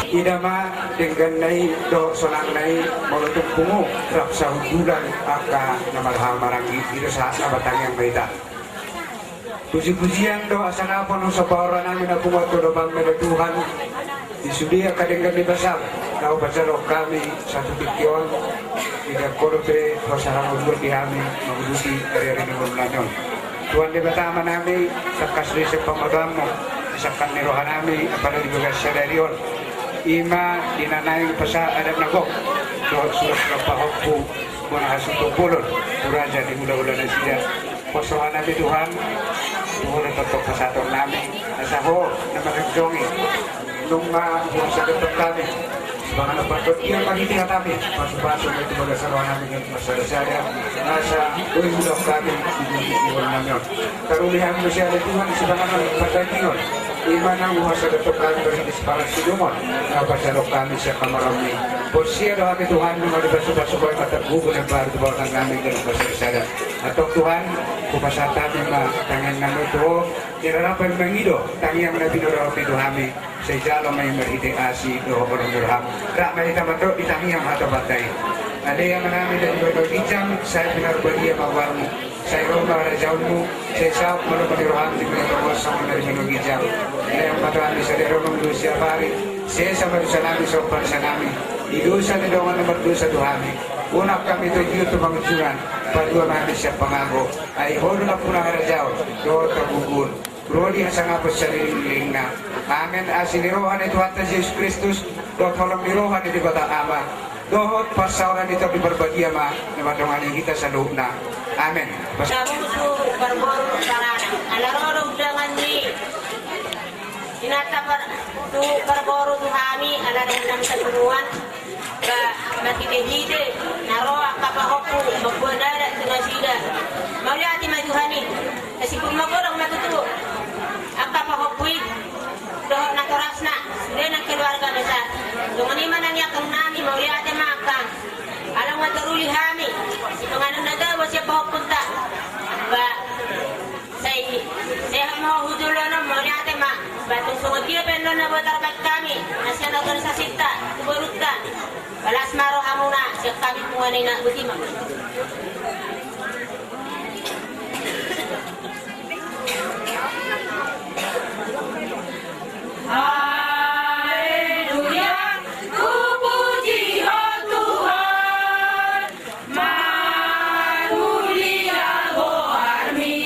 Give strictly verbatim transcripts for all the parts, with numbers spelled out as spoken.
Ida ma dengganna i dohot sonangna i, molo tung pungu rap sahundulan angka na marhahamaranggi, i do sahatna ma tangiang ma hita. Puji-pujian do hasangapon songon pahoranami na pungu tu adopanMi ale Tuhan. Di sude angka denggan ni basaM na hupasahat hami satu tingki on, ida kodo pe ho sahangoluan di hami manguduti ari-ari ni ngolunami on. Tuhan Debata Amanami, tangkas do i sian pangodoanMu, sangkap ni rohanami, apala di bagasan sadari on, i ma di na naeng pasahat adat na gok dohot surat-surat pahompu, bona hasuhuton bolon tu raja ni hula-hula nasida. Pos rohanami Tuhan, tu Ho do tongtong pasahatonnami, asa Ho na manonjongi. Nunga hupasahat hami sipanganon partondian marhite hataMi, pasu-pasu ma i tu bagasan rohanami na marsada-sada, asa boi hudok hami di ngolunami on. Taruli hami muse ale Tuhan sipanganon pardagingon, i ma na hupasahat hami marhite sipanganon sidung on na hupasahat hami sian hamaolonMi. Porsea do hami Tuhan, nunga dipasu-pasu Ho i martanggungan baru tu baosan nami ganup marsada-sada. Antong Tuhan, hupasahat hami ma tangiangnami tu Ho, di na rap hami mangido tangiang na pinodohonMi tu hami, sai jalo ma i marhite asi dohot holong ni rohaM. Rap ma hita mandok di tangiang hatopanta i. Ale Amanami na di banua ginjang, sai pinarbadia ma goarMu, sai ro ma harajaonMu, sai saut ma lomo ni rohaM di banua tonga on songon na di banua ginjang. Lehon ma tu hami sadari on haramuan siapari, sesa ma dosanami songon panesanami di dosa ni dongan na mardosa tu hami. Unang hami togihon tu pangunjunan, palua ma hami sian pangago. Ai Ho do nampuna harajaon dohot hagogoon, ro di hasangapon saleleng ni lelengna. Amen. Asi ni roha ni Tuhanta Jesus Kristus dohot holong ni roha ni Debata Ama dohot parsaoran ni Tondi Parbadia ma na mandongani hita saluhutna. Amen. Sabusu parboru parana ala ro do undangan ni inanta par-, tu parboru tu hami ala ro undangan saluhutna. Ba, marhite-hite na ro angka pahompu mamboan adat tu nasida. Mauliate ma Tuhan i. Sasibur magodang ma tutu angka pahompu i dohot natorasna, sude nang keluarga besar. Songon i ma nang i angka nami, mauliate ma angka. Ala nunga taruli hami sipanganon na tabo sian pahompunta. Ba, sai sehat ma ho tu joloan on, mauliate ma. Ba tung songon dia pe annon na boi tarbahen hami na sian organisasinta tu borunta, ba las ma rohamuna sian hami punguan i. Na boti ma. Haleluya, hupuji Ho Tuhan. Mamulia goarMi.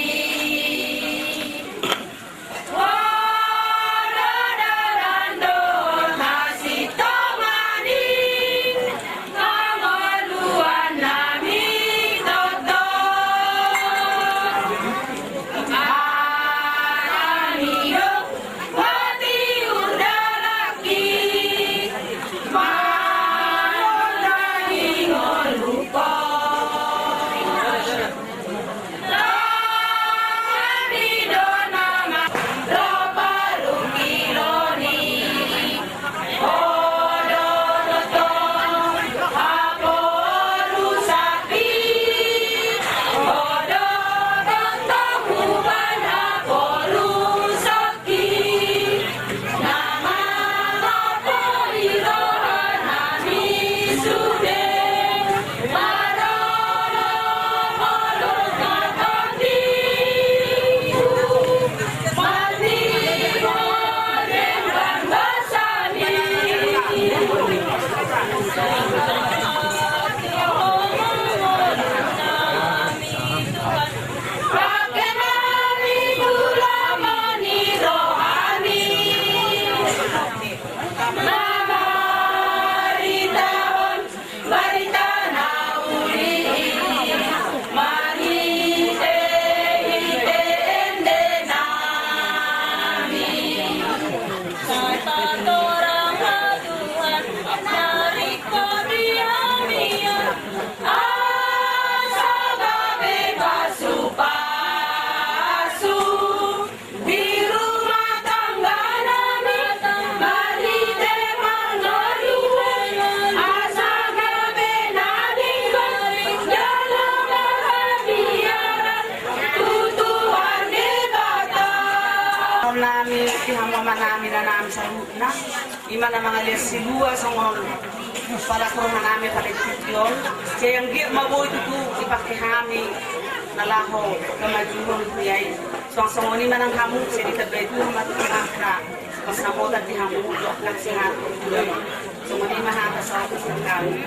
Hami saluhutna, ima na mangalean silua songon pala tu roha nami pala di tingki on, sai anggiat ma boi tutu dipake hami na laho mamajuhon huria i. Suang songon i ma nang hamu, sai ditambai Tuhan ma tutu angka pansamotan di hamu, dohot nang sehat. Songon i ma hata sahat sian hami.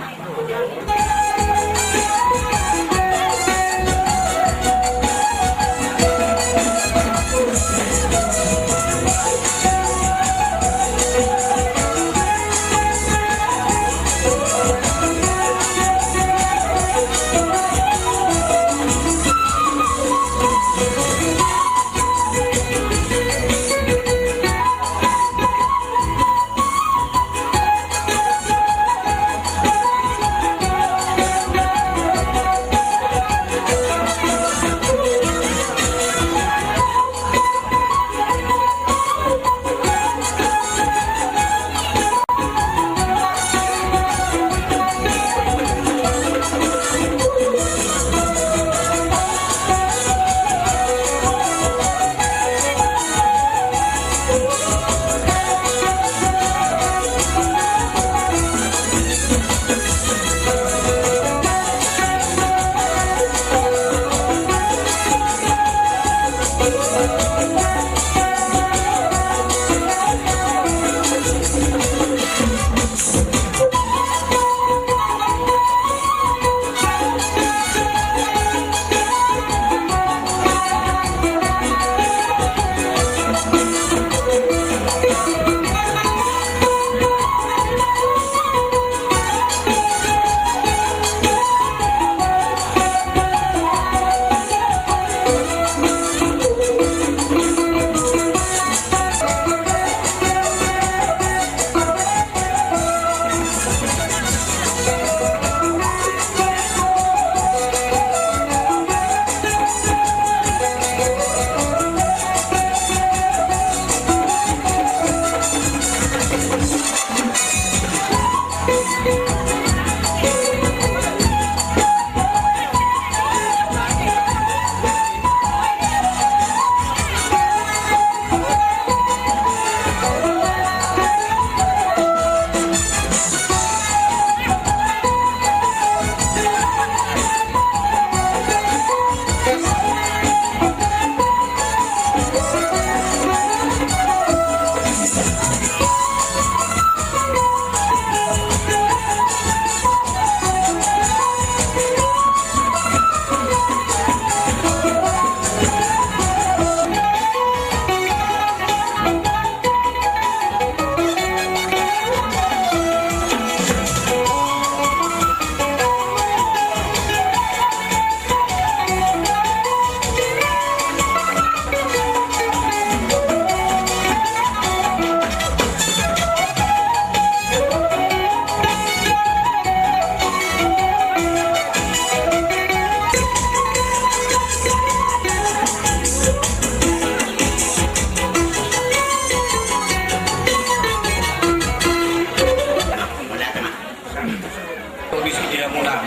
Tong bisi di hamuna,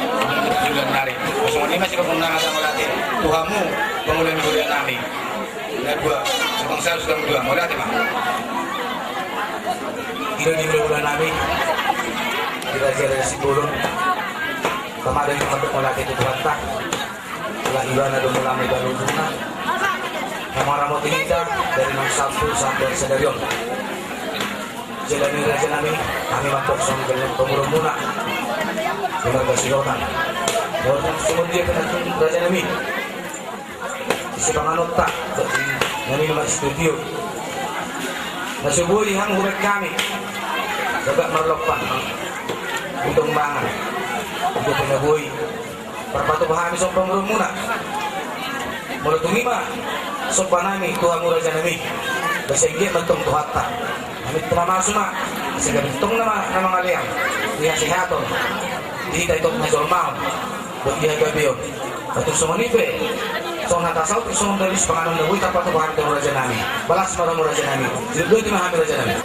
juga nari. Songon i ma sipamundangan sama lagi. Tu hamu, pangula ni huria nami. Na dua, sitong salu sitong dua, mauliate ma. Ida ni pangula nami, di Raja Raja Simbolon. Kamarin mangkatop mauliate tu Tuhanta. Ala Ibana do mula maiba lubungna. Na mangaramoti hita dari naung salpu sampe sadari on. Jala ni raja nami, hami mantong songon pamoruonmuna di marga Sihotan. Dohot songon dia pe na tung raja nami, di sipanganonta, di nami nama studio. Na so boi hamu hubaen hami, gabe marlompan, udong mangan, dia pe na boi. Parpatupa hami songon pamoruonmuna. Molo tung i ma somba nami tu hamu raja nami, basa anggiat mantong Tuhanta. Hami tarpamasu ma, asa gabe tong nama na mangalean di hasehaton, di hita itop na jolmaon dohot di hagabeon. Tung songon i pe, songon hata saut songon tadi sipanganon na boi tarpatupa hami tu hamu raja nami. Balas ma tu hamu raja nami. Sidok dua tu ma hami raja nami.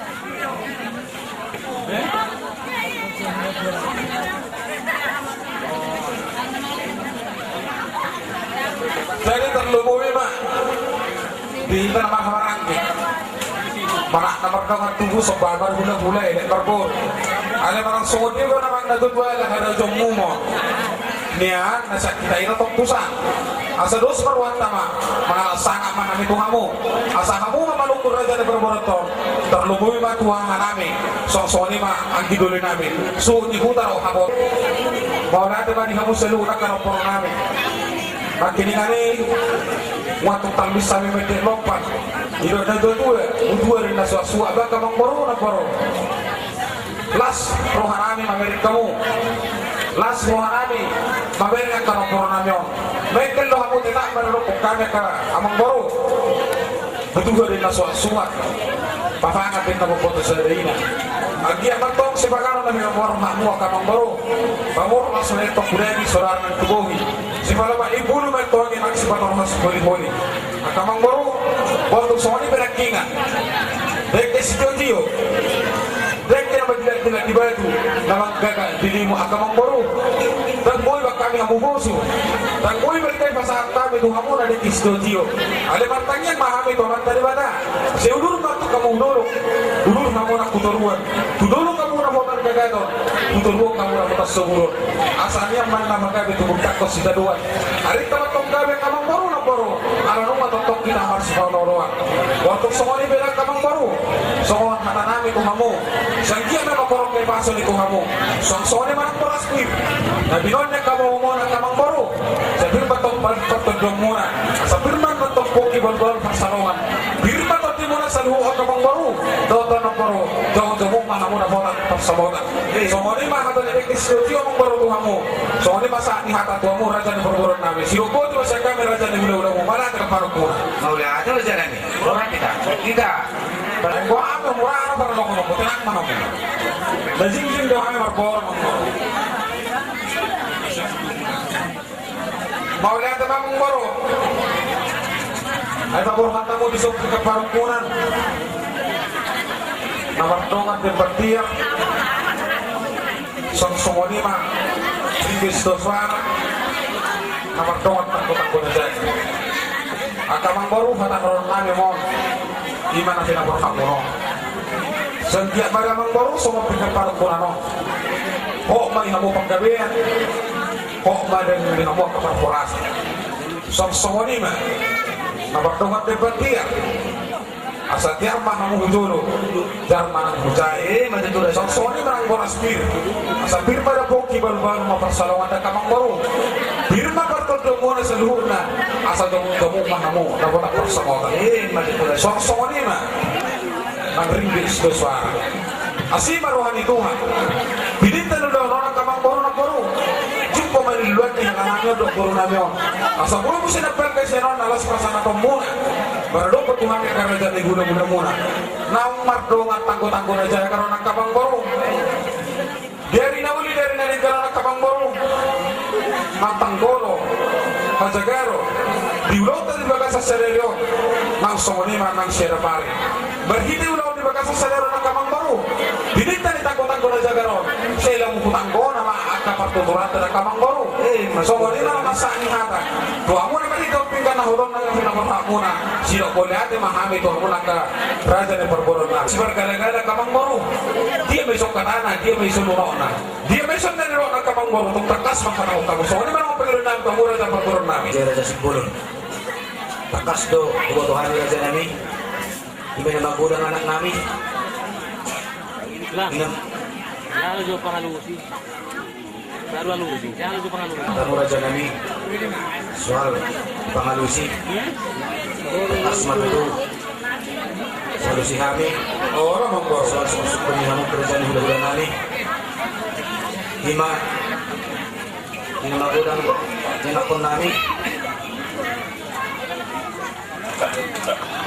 Jadi tarlumobi ma di hita na marhahamaranggi. Manang na mardongan tubu, somba marhulahula, elek marboru. Alai manang songon dia do na manang na tutu, ala harajaonmu ma on. Nian na sian hita i na tong tusan. Asa dos ma rohanta ma, mangalap sangap ma hami tu hamu. Asa hamu ma manungkun raja ni parboruon on, tarlumobi ma tu hahanami. Songon i ma anggi doli nami, suhut ni huta ro hamu. Mauliate ma di hamu saluhut angka namboru nami. Nangkiningan i, waktu talmis hami mendek lompan. Didok na tuatua, butuha do na suaksuak, ba angka amangboru, namboru. Las rohanami mamereng hamu. Las rohanami mamereng angka namboru nami on. Mengkel do hamu tetap maradophon hami angka amangboru. Butuha do na suaksuak, papangan do na boboto sada ina. Anggiat ma antong sipakanon nami mamboan hamu angka amangboru. Pamoruon ma songon i antong hudai di saudara nang tubohi. Sipalomat ni bulu ma antong i, nang sipatorang siholiholi. Angka amangboru, botul songon i pe nangkiningan. Dengke sitiotio, dengke na manjilakjilak di batu, na manggaga di limu, angka amangboru. Ndang boi bahen hami hamu bosu. Ndang boi bahen pasahat hami tu hamu na dengke sitiotio. Alai martangiang ma hami tu Amanta Debata. Sai udur ma antong hamu tu dolok. Udur hamu nang tu toruan. Tu dolok hamu na pola margagaton, tu toruan hamu na pola marsoburon. Asa nian ma na gabe tu butangkon sitadoan. Arinta ma antong gabe angka amangboru, namboru. Ala nunga tongtong hita marsipaolooloan. Botul songon i pe angka amangboru, songon hatanami tu hamu. Sai anggiat ma manghorhon kepason i tu hamu. Songon i ma nang boras pir na binoan ni angka bohomuna, angka amangboru. Sai pir ma antong partondion muna. Sai pir ma antong pongki balbal parsalongan. Pir ma tondimuna saluhut, angka amangboru. Dohot namboru, jomung ma hamu na pola marsamotan. Songon i ma hata ni dengke sitiotio, amangboru, tu hamu. Songon i ma sahat ni hata tu hamu, raja ni parboruon nami. Sidok boti ma sian hami, raja ni hulahulamu. Mauliate ma parhompu. Mauliate, raja nami. Horas hita. Hita. Barang gua apa murah, apa barang lokon, tenang ma hamu. Na jingjing do hami marboru, amangboru. Mauliate ma, amangboru. Ai paborhat hamu di son angka parhompu na mardongan demban tiar. Songon i ma ringgit sitio suara na mardongan tanggotanggo na jae. Angka amangboru, hata ni rohanami ma on. I ma na pinaborhat hamu on. Sai anggiat ma, amangboru, songon pinaborhat hamu on. Hot ma di hamu panggabean. Hot ma di hamu angka parhorasan. Songon i ma na mardongan demban tiar. Asa tiar ma hamu tu jolo, jar ma nang tu jae. Songon i ma nang boras pir. Asa pir ma da pongki, balbal ma parsalongan, angka amangboru. Pir ma partondion muna saluhutna. Asa jomung, jomung ma hamu na pola marsamotan. Songon i ma nang ringgit sitio suara. Asi ma roha ni Tuhan. Bininta ni ulaon on, angka amangboru, namboru. Jumpa ma niluluan ni hahanami on dohot borunami on. Asa boi muse na balga sian on na las pasangaponmuna. Maradophon Tuhan angka raja ni gulagula muna. Naung mardongan tanggotanggo na jae, angka amangboru. Di ari na uli, di ari na denggan on, angka amangboru, mantanggolo, hajagaron di ulaonta di bagasan sadari on, nang songon i ma nang siadap ari. Marhite ulaon di bagasan sadari on, angka amangboru, bininta ni tanggotanggo na jagar on, sai lam hutanggona ma angka partuturanta, angka amangboru. Songon i ma na sahat ni hata tu hamu na marhite on pinggan na hudok na pinaborhat muna. Sidok mauliate ma hami tu hamu angka raja ni parboruon nami. Simargalagala, angka amangboru. Dia ma ison hatana, dia ma ison unokna, dia ma ison na nidokna, angka amangboru, tung tangkas ma hatahon hamu. Songon i ma nang pangidoan nami tu hamu raja parboruon nami. Jai Raja Simbolon. Tangkas do huboto hami, raja nami. I ma na magodang anak nami. Lang. Jalo jo pangalusi. Baru alusi, jalo jo pangalusi. Tamu raja nami, soal pangalusi. Tangkas ma tutu. Salusi hami. Ora monggo. Soal sungkun-sungkun ni hamu, raja ni hulahula nami. I ma, i na magodang ni anakkon nami.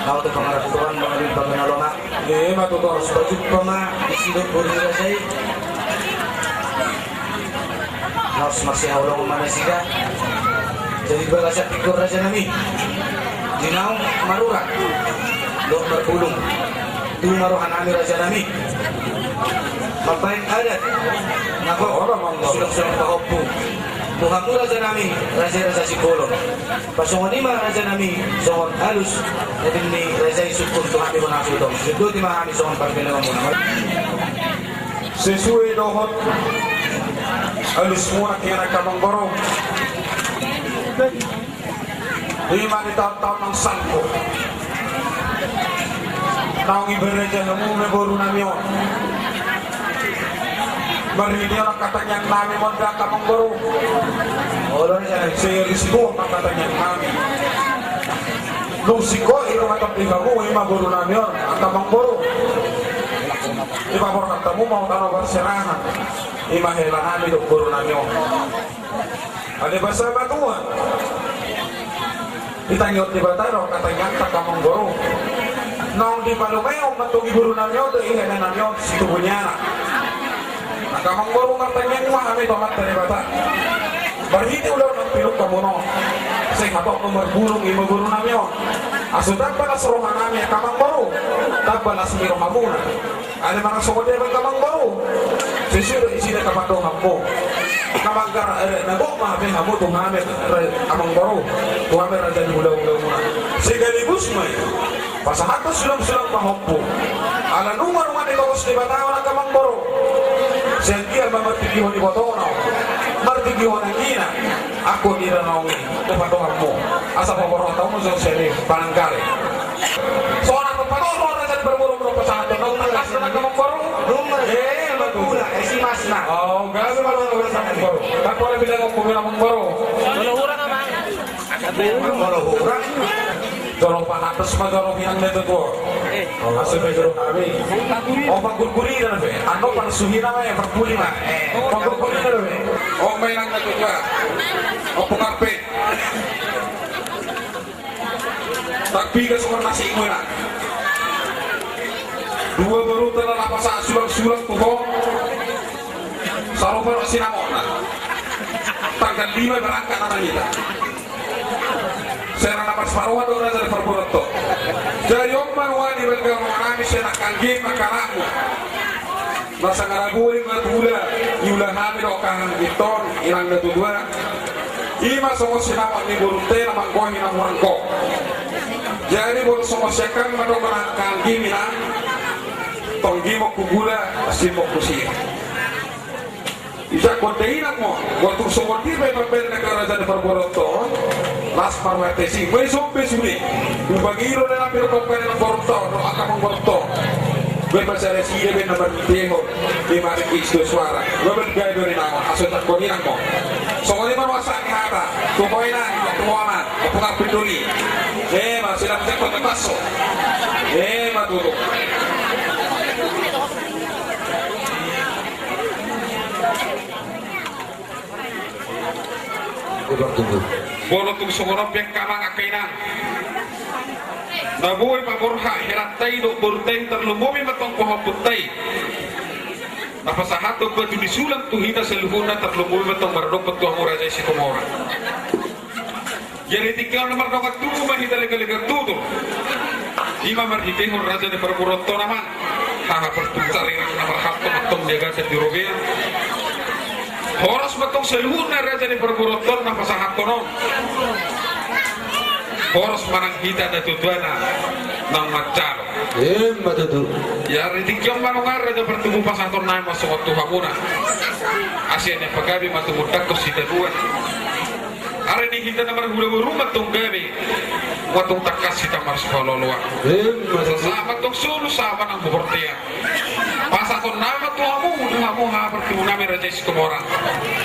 Laho tu pangarantoan, mangalului pangana lomak. Ima tutu. Laos pajumpa ma disi dohot boru ni raja i. Laos marsihaholongan ma nasida. Jadi di bagasan tingki on, raja nami, di naung marurat dohot marbulung, tu ma roha nami, raja nami, mambahen adat na gok, sulak-sulak pahompu. Tu hamu raja nami, raja, raja Simbolon. Pasongon i ma raja nami, songon alus na didok ni raja i sungkun tu hami bona sutong. Sundoti ma hami songon pargellengonmuna. Sesuai dohot alusmuna, angka amangboru. Ima di taon-taon naung salpu, naung ibaraja hamu ma boru nami on. Marhite on angka tangiang nami ma on da, angka amangboru. Olo, sai risiko angka tangiang nami. Dung singkop i do mantap di hamu, ima boru nami on, angka amangboru. Dipaborhat hamu ma tu tano parserahan. Ima hela nami dohot boru nami on. Alai basa matua, ditangihon Debata do angka tangiangta, angka amangboru. Naung dipalumehon ma antong i boru nami on dohot hela nami on situbu ni anak. Angka amangboru, martangiang ma hami tu Amanta Debata. Marhite ulaon naung pinungka muna on, sai hatop ma marbulung ima boru nami on. Asa tamba las roha nami, angka amangboru. Tamba las ni rohamuna. Alai manang songon dia pe, angka amangboru, sesuai do isi ni pandohanmu. Angka amanggar, eh, na gok ma hape hamu tu hami, eh, amangboru, tu hami raja ni hulahula muna. Sekaligus ma i pasahathon sulang-sulang pahompu. Ala nunga-nunga ditogos Debata on, angka amangboru. Sian dia ma martigihon ibotona, martigihon anggina. Angkup ni da naung i, tu pandohanmu. Asa paborhat hamu songon sian i pananggale. Songon na paborhat raja ni parboru on, pasahathon na tangkas na, angka amangboru. Eh, ima tutu. Eh, si masna. Oh, gabe ma tutu, angka amangboru. Kan pola bilang, angka amangboru. Molo hurang, amang. Molo hurang. Jolo pahatas ma jolo inang na tutu. Asa pe jolo hami. Oh, panggurguri na be. Anu, pansuhi na be, parpuli ma. Panggurguri na be. Oh, ma inang na tutu. Oh, pangarpe. Tapi ga songon nasi muna. Dua boruta na pasahat sulang-sulang tu ho. Sarupa do sinamotna. Tanggal lima berangkat anak hita. Sera na parsparoha do raja ni parboru on. Jadi on ma nuaeng di bagasan nami, sian angka anggim, angka anakmu. Na sangarabu i ma tu ula, iula hami do angka anggim on, inang na tutu. Ima songon sinamot ni borunta i na manggohi na hurang ho. Jadi molo songon sian hami ma dohonon angka anggim, inang. Tonggi ma hugula, asi ma husir. Ijak konde inang mo, waktu songon dia pe pambaen angka raja ni parboru on, las marlatesi, molo i sombe sude. Umbang i do na pir pambaen angka boru on, angka amangboru on. Be pasada sida be na marhitehon, be marhite suara. Be bergawe do ni nama, asa ijak konde inang mo. Songon i ma nuaeng sahat ni hata, tu ho inang, tu ho ma, tu ho na pindoli. Eh, masih dapat konde paso. Eh, ma tutu. Molo tung songon on pe, angka amang, angka inang, na boi paborhat helanta i dohot borunta i, tarlumobi ma antong pahompunta i na pasahathon batu ni sulang tu hita saluhutna, tarlumobi ma antong mardongan tu hamu raja i Situmorang. Jadi tingki on na mardongan tubu ma hita legan-legan tutu. Ima marhitehon raja ni parboru on, amang. Haha, partubu sarirang na marhalto ma antong di bagasan di robean. Horas ma antong saluhutna raja ni parboru on na pasahathon on. Horas ma nang hita na tuatuana naung manjalo. Ima tutu. Jadi tingki on ma nunga raja partubu pasahaton nami ma songon tu hamuna. Asi na pagabe ma tumundalhon sitadoan. Ari ni hita na marhula boru ma antong gabe, ma antong tangkas hita marsipaolo-oloan. Ima tutu. Sahat ma antong solu, sahat ma nang di bontean. Pasahaton nami ma tu hamu, tu hamu haha partubu nami raja i Situmorang.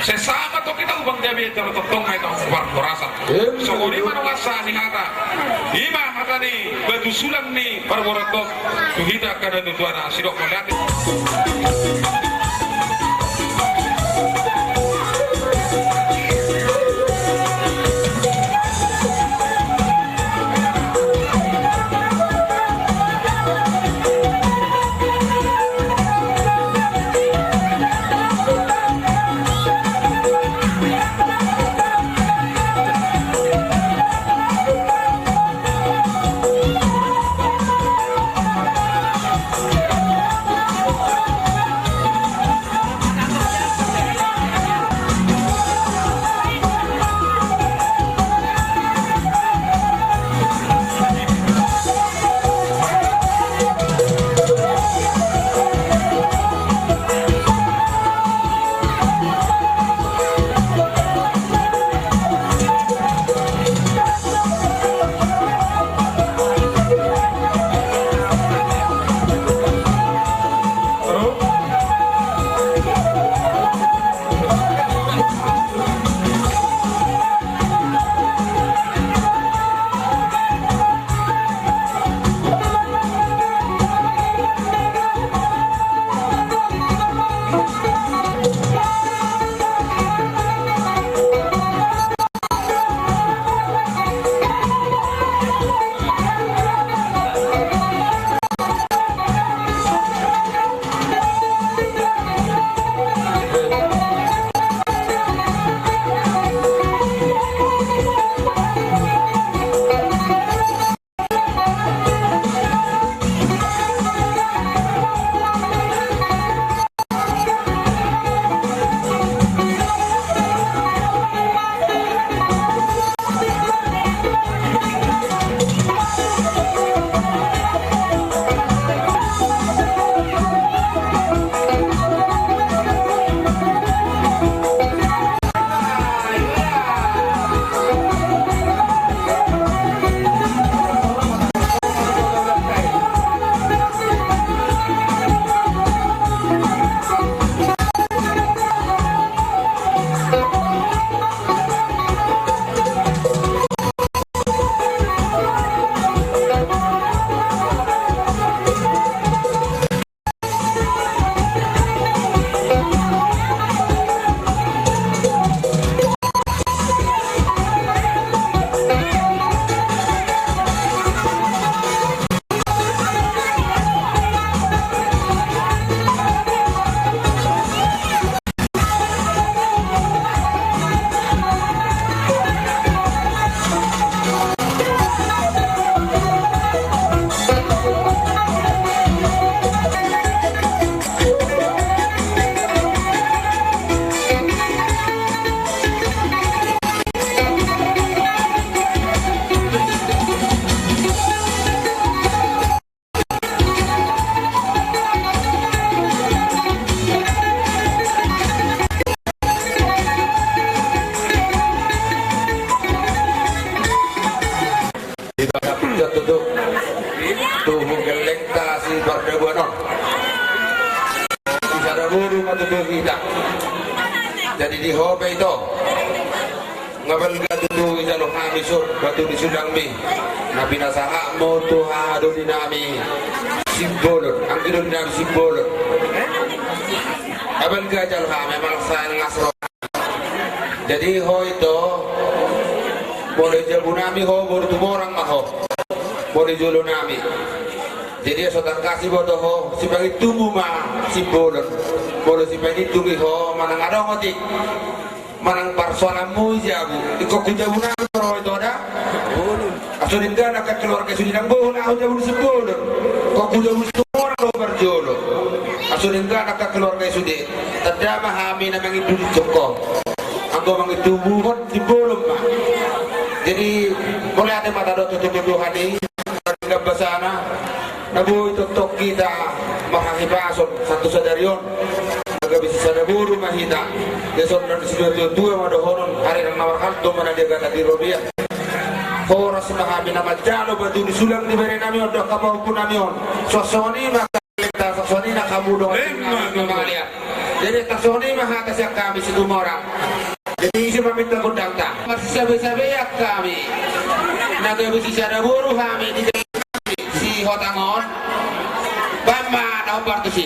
Sai sahat ma antong hita umbahen gabe jala tongtong ma hita umbahen parhorasan. Ima tutu. Songon i ma nunga sahat ni hata. Ima hata ni batu sulang ni parboru on. Tu hita angka na tuatuana, sidok mauliate. boru ma tutu hita. Jadi di ho pe ito. Nga balga tutu dijalo hami son batu ni sulangmi. Na pinasahatmu tu haha doli nami Simbolon, anggi doli nami Simbolon. Nga balga dijalo hami, malang sae ngas roha. Jadi ho ito, molo di jabu nami ho boru Tumorang ma ho. Molo di jolo nami. Jadi aso tangkas diboto ho, sipangintummu ma Simbolon. Molo sipangintummu i ho manang adong otik manang parsoalanmu di jabu, ingkon tu jabu nami do ro ho ito da. Aso denggan angka keluarga i sude, ndang boha ahu jabu ni Simbolon. Ingkon tu jabu ni Tumorang do parjolo. Aso denggan angka keluarga i sude. Tanda ma hami na mangintuhon ho. Anggo mangintummu ho Simbolon ma. Jadi mauliate ma tadok tu Tuhan i. Gambasana na boi tongtong hita marhahipason sahat tu sadari on. Gabe sisada boru ma hita. Ia songon na disi tua-tua ma dohonon, ari nang na marhalto ma na di agatan di robean. Horas ma hami na manjalo batu ni sulang ni bere nami on dohot angka pahompu nami on. Songon i ma hata songon i na hamu dohot. Jadi songon i ma hata sian hami Situmorang. Jadi ise ma minta gondangta? Marsisabe-sabean hami. Na gabe sisada boru hami di jabu nami Sihotang on. Baen ma na hombar tusi.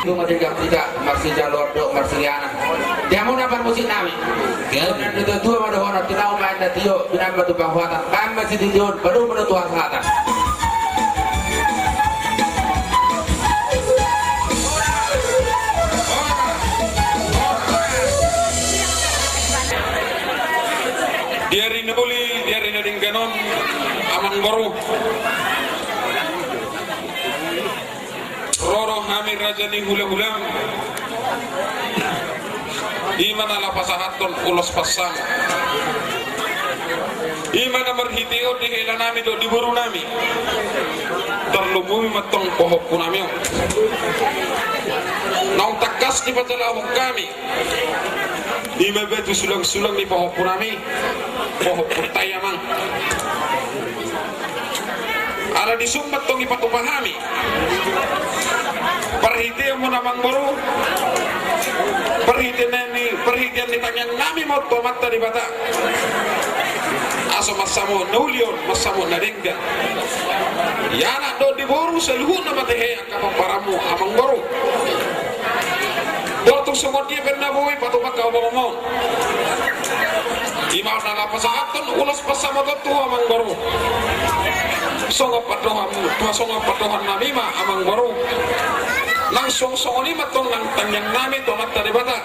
Dung ma denggan hita marsijalo dohot marsirianan. Di hamu na parmusik nami. Songon na tua-tua ma dohonon, tinahu ma enda tio, pinambar tu panghuatan. Baen ma sititi on, baru ma tu hasahatan. Di ari na uli, di ari na denggan on, amang boru. Ro do hami raja ni hula-hula. I ma na laho pasahathon ulos pansamot. I ma na marhitehon di helanami dohot di borunami. Tarlumobi ma antong pahompunami on. Naung tangkas dipajalahon hami. I ma batu sulangsulang ni pahompunami. Pahompunta i, amang. Ala ni son ma antong dipatupa hami. Parhitean ma on, amangboru. Parhitean ni, parhitean ni tangiangnami ma on tu Amanta Debata. Asa mansamot na uli on, mansamot na denggan. Di anak dohot di boru saluhutna ma tahe angka pomparanmu, amangboru. Boha tung songon dia pe na boi patupahon hamu on. I ma na laho pasahathon ulos pansamot on tu ho, amangboru. Songon pandohan, songon pandohannami ma, amangboru. Nang songon i ma antong nang tangiangnami tu Amanta Debata.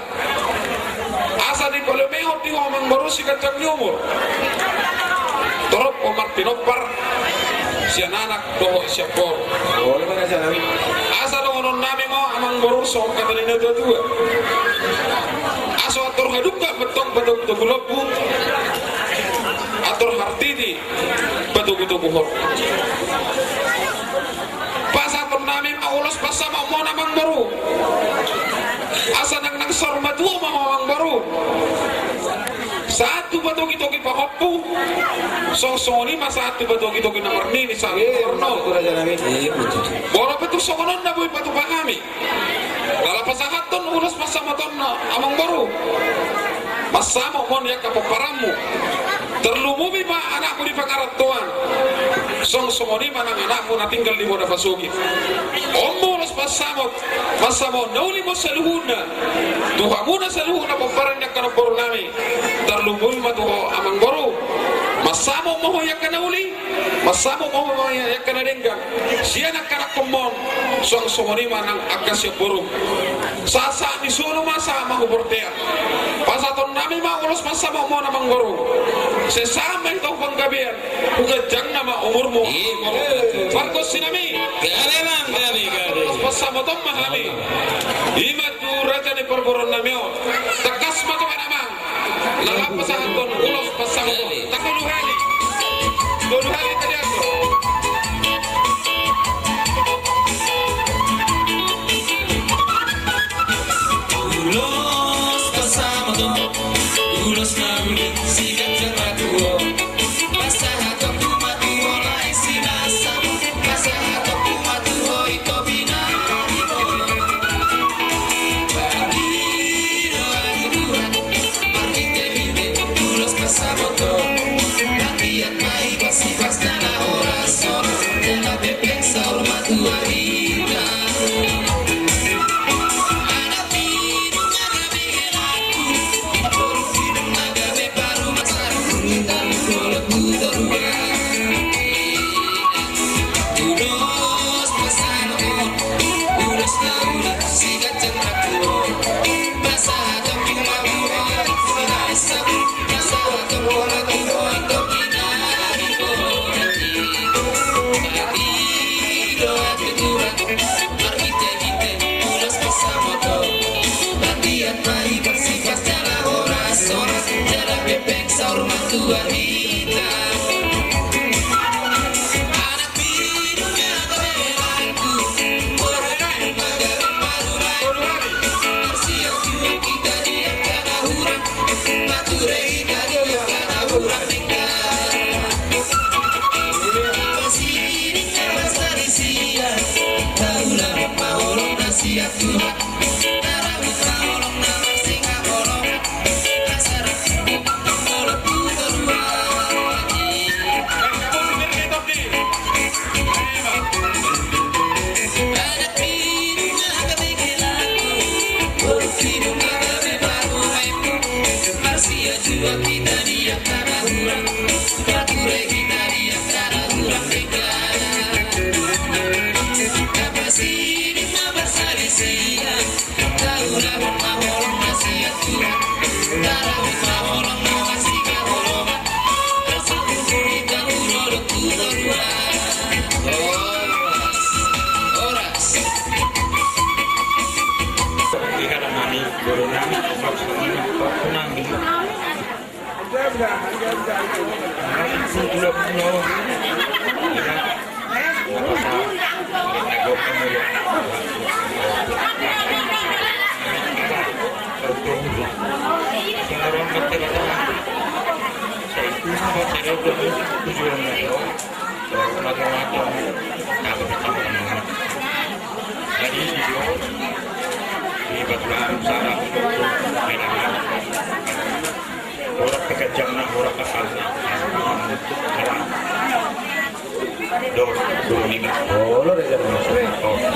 Asa dipalumehon di ho, amangboru, siganjang ni umur. Torop ho marpinompar sian anak dohot sian boru. Asa dohononnami ma, amangboru, songon hata ni natuatua. Asa andor hadungka ma antong patogutogu lombu. Andor hartiti patogutogu horbo. Pasahatonnami ma ulos pansamot ma on, amangboru. Asa nang, nang saur matua ma ho, amangboru. Sahat tu patogitogi pahompu. Songon i ma sahat tu patogitogi na marnini, sahat tu parnol. Boha pe tung songon on na boi patupa hami. Na laho pasahathon ulos pansamot on, amangboru. Mansamot ma on di angka pomparanmu. Tarlumobi ma anakmu di pangarantoan. Songon i ma nang anakmu na tinggal di bona pasogit. On ma ulos pansamot. Mansamot na uli ma on saluhutna tu hamuna saluhutna pomparan ni angka namborunami. Tarlumobi ma tu ho, amangboru. Mansamot ma ho di angka na uli. Mansamot ma ho di angka na denggan sian angka anakhonmon. Songon i ma nang angka sian borum. Sahat-sahat ni solu ma sahat ma hu bortean. Pasahatonnami ma ulos pansamot ma on, amangboru. Sai sahat ma hita hu panggabean, hu ganjangna ma umurmu. Pargonsinami. Gabe, amang, gabe, gabe. Ulos pansamot on ma hami. I ma tu raja ni parboruonnami on. Tangkas ma tu, amang. Na laho pasahathon ulos pansamot on. Tolu hali. Tolu hali tadi aku. Ulos pansamot on, ulos na uli siganjang na tubu. Pasahatonku ma tu ho lae si nasa. Pasahatonku ma tu ho ito bina. Jadi, di Batu Lampu sana, horas pe ganjang na, horas pe ganjang na. Dohot, dohot. Olo, dohot.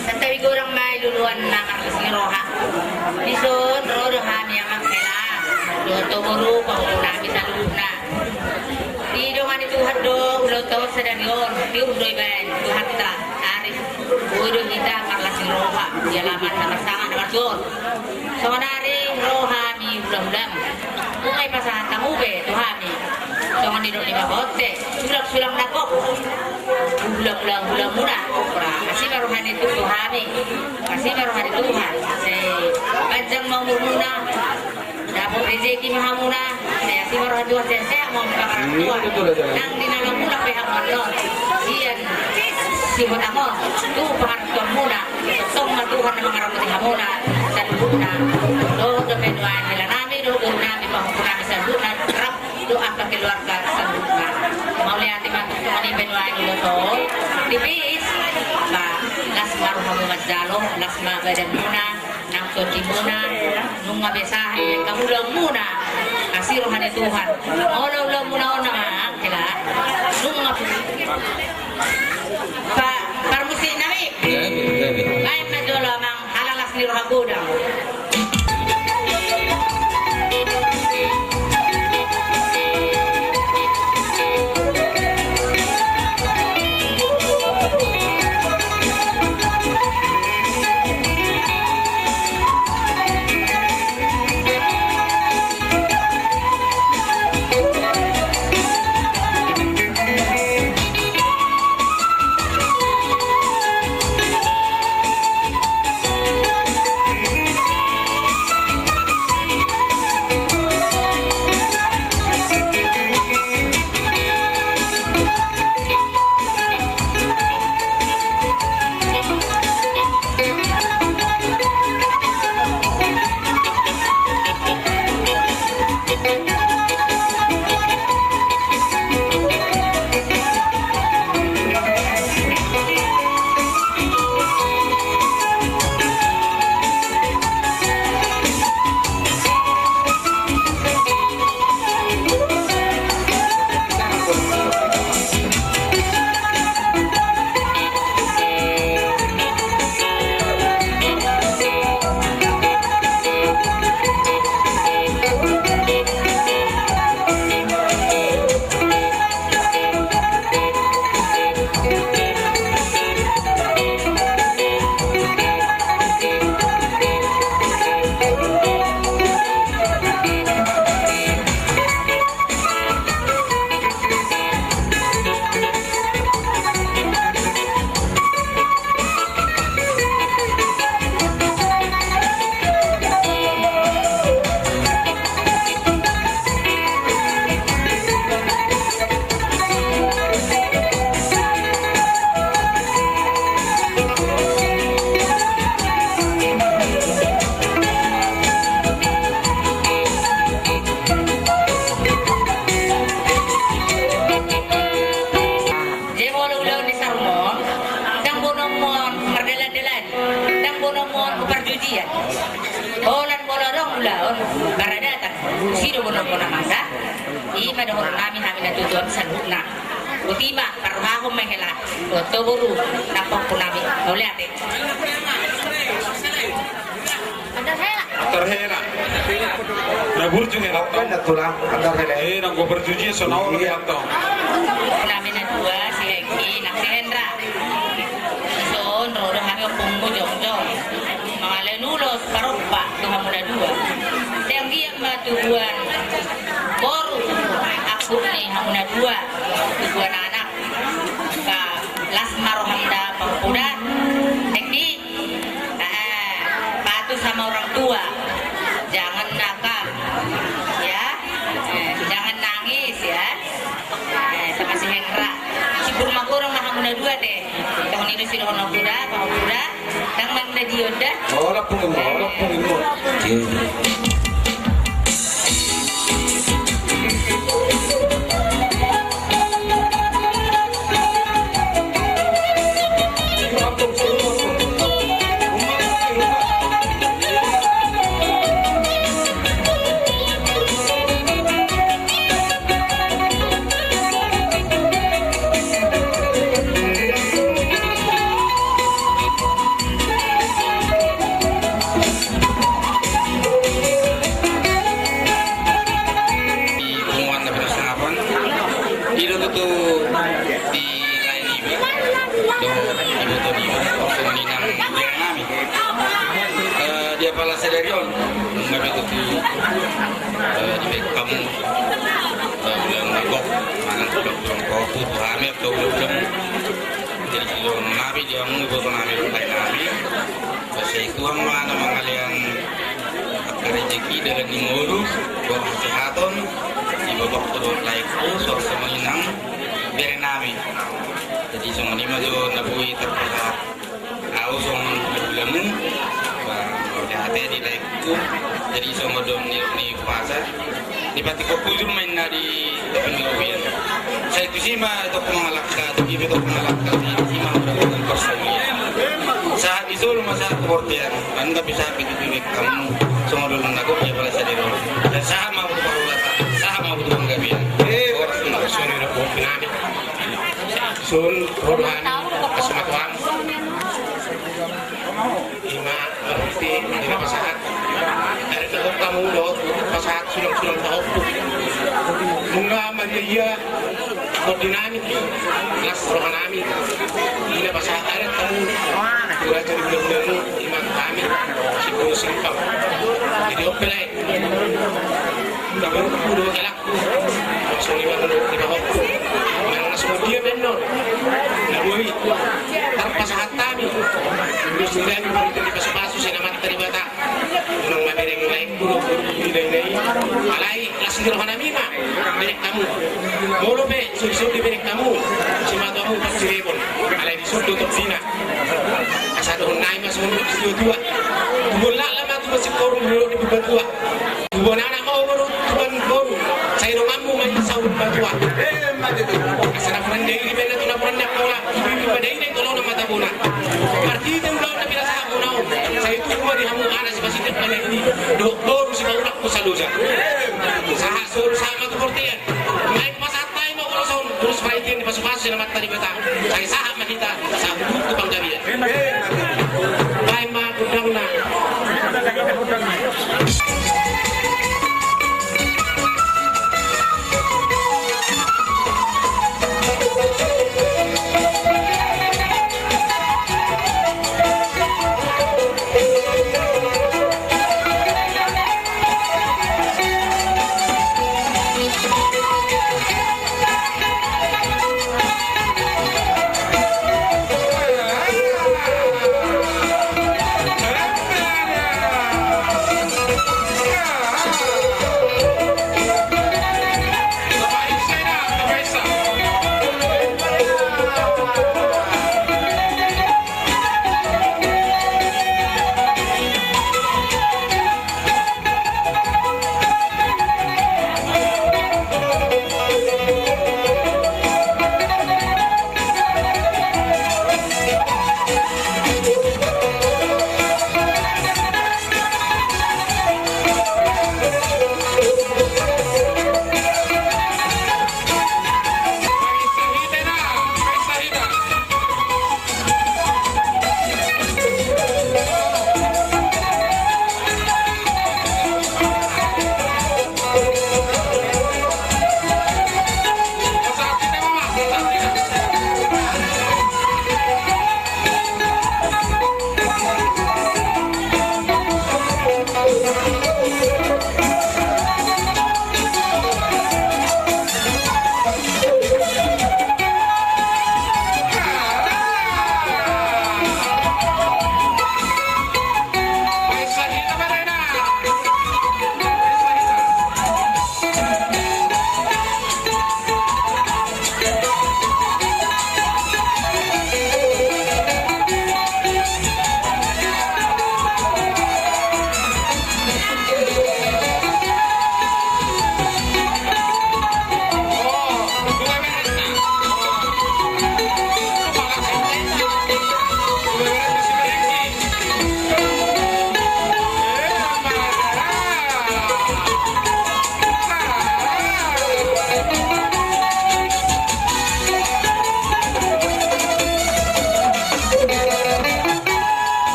Santabi godang ma i luluan na marlas ni roha. Dison ro do hami, amang hela dohot boru, pahompunami saluhutna. Didongani Tuhan do ulaonta on sadari on, tiur do ibaen Tuhanta. Ari boi do hita marlas ni roha di alaman na marsangap na martuaon. Songon ari ro hami hulahulam, nunga dipasahat hamu be tu hami, songon nidok ni Babonte, sulangsulang na gok, hulahula hulamuna. Asi ma roha ni Tuhan tu hami. Asi ma roha ni Tuhan. Sai panjang ma umurmuna. Dapot rejeki ma hamuna, sai asi ma roha ni Tuhan, sehat-sehat ma hamu pangarantoan. Nang di na lam mulak pe hamu annon sian Sihotang on tu pangarantoanmuna. Tongtong ma Tuhan na mangaramoti hamuna saluhutna. Dohot dope nuaeng helanami dohot borunami pahompunami saluhutna, rap dohot angka keluarga saluhutna. Mauliate ma. Songon i pe nuaeng, ulos on tipis. Ba, las ma rohamu manjalo, las ma badanmuna. Nang tondimuna nunga be sahat di angka ulaonmuna. Asi roha ni Tuhan. Olo ulaonmuna on, amang hela, nunga pa, parmusik nami. Baen ma jolo, amang, ala las ni roha godang. Jemolo ulaon ni sarunon, ndang boanonmon mardalandalan, ndang boanonmon parjujian. Holan molo adong ulaon paradatan, tusi do boanonmon, amang da. I ma dohononnami hami na tuatua saluhutna. Botima, parrohahon ma hela dohot boru nang pahompunami. Mauliate. Antar hela. Na burju hela. Oke, na tulang, antar hela. Eh, nang gua parjujian so na olo. Iya. Nami na dua, si Hengki nang si Hendra. Dison ro do hami ompungmu jongjong mangalehon ulos parompa tu hamu na dua. Sai anggiat ma tubuan boru, angkup ni hamu na dua, tubuan anak. Ba, las ma roham da pahompu da. Jangan nakal, ya. Eh, jangan nangis, ya. Eh, sama si Hendra. Si Purma gorong na hamu na dua te. Tong ni do si dohon oku da, bang oku da. Tang man da di oda. Ora pungin mo, ora pungin mo. Di punguan na pinasangapan, i do tutu di lae niba dohot iboto niba, songon i nang bere nami. Eh, di apala sadari on, nunga be tutu, eh, dibaen hamu, eh, ulaon na gok, manang tulang-tulang pahompu tu hami, atau ulaon. Jadi, di dohononnami, di hamu ibotonami dohot laenami, sai Tuhan ma na mangalean angka rejeki, dalan ni ngolu, dohot hasehaton di babakku dohot laengku, suang songon i nang berenami. Jadi, songon i ma jo na boi tarpasahat ahu songon hulahulamu, ba, mauliate ate di laengku. Jadi, songon didok ni, ni umpasa, dipatik hujur ma inna di topi ni gabe an. Sai tusi ma tong mangalangka, tusi ma tong mangalangka, sai tusi ma mangulahon parsaulian. Sahat di solu ma sahat tu bortean, anggo pe sahat di tutu, baen hamu songon didok na gok di apala sadari on. Sai sahat ma hamu tu parhorasan, sahat ma hamu tu panggabean. Horas ma. Songon i do, boru nami. Sun, rohani, kasumatuan. Ima, berarti, ima pasahat. Dari tengok kamu, dohot pasahat, sulang-sulang tahu. Nunga maria ia, koordinami, las rohanami. Ima pasahat, dari kamu. Dua jadi bulan-bulan, ima kami. Sipul simpang. Jadi, oke lah. Udah baru kudu elak. Songon i ma dohot di pahompu. Manang na songon dia pe annon na boi tarpasahat hami. Terus sudah ni, baru dipasu-pasu sian Amanta Debata. Unang ma bereng laengku dohot boru ni lae-lae. Alai las ni rohanami ma bereng hamu. Molo pe sodi-sodi bereng hamu, simatuamu Parsirebon. Alai di son do tondina. Asa dohonon nami ma songon didok ni situa-tua. Tubuan laklak ma tubuan singkoru, di Purbatua. Tubuan anak ma boru, tubuan boru. Sai donganmu ma i saur matua. Asa napuran dairi pe na tu napuran ni angka ola. Ibu-ibu ma dairi tolonan ma tabona. Marhite ulaon na pinasahatmuna on, sai tubu ma di hamu anak sipasitik pandairi dohot boru sipaulak tu saloja. Sahat solu sahat ma tu bortean. Naeng pasahat hami ma ulos on, ulos parhitean dipasu-pasu sian Amanta Debata. Sai sahat ma hita, sahat tu panggabean. Baen ma gondangna.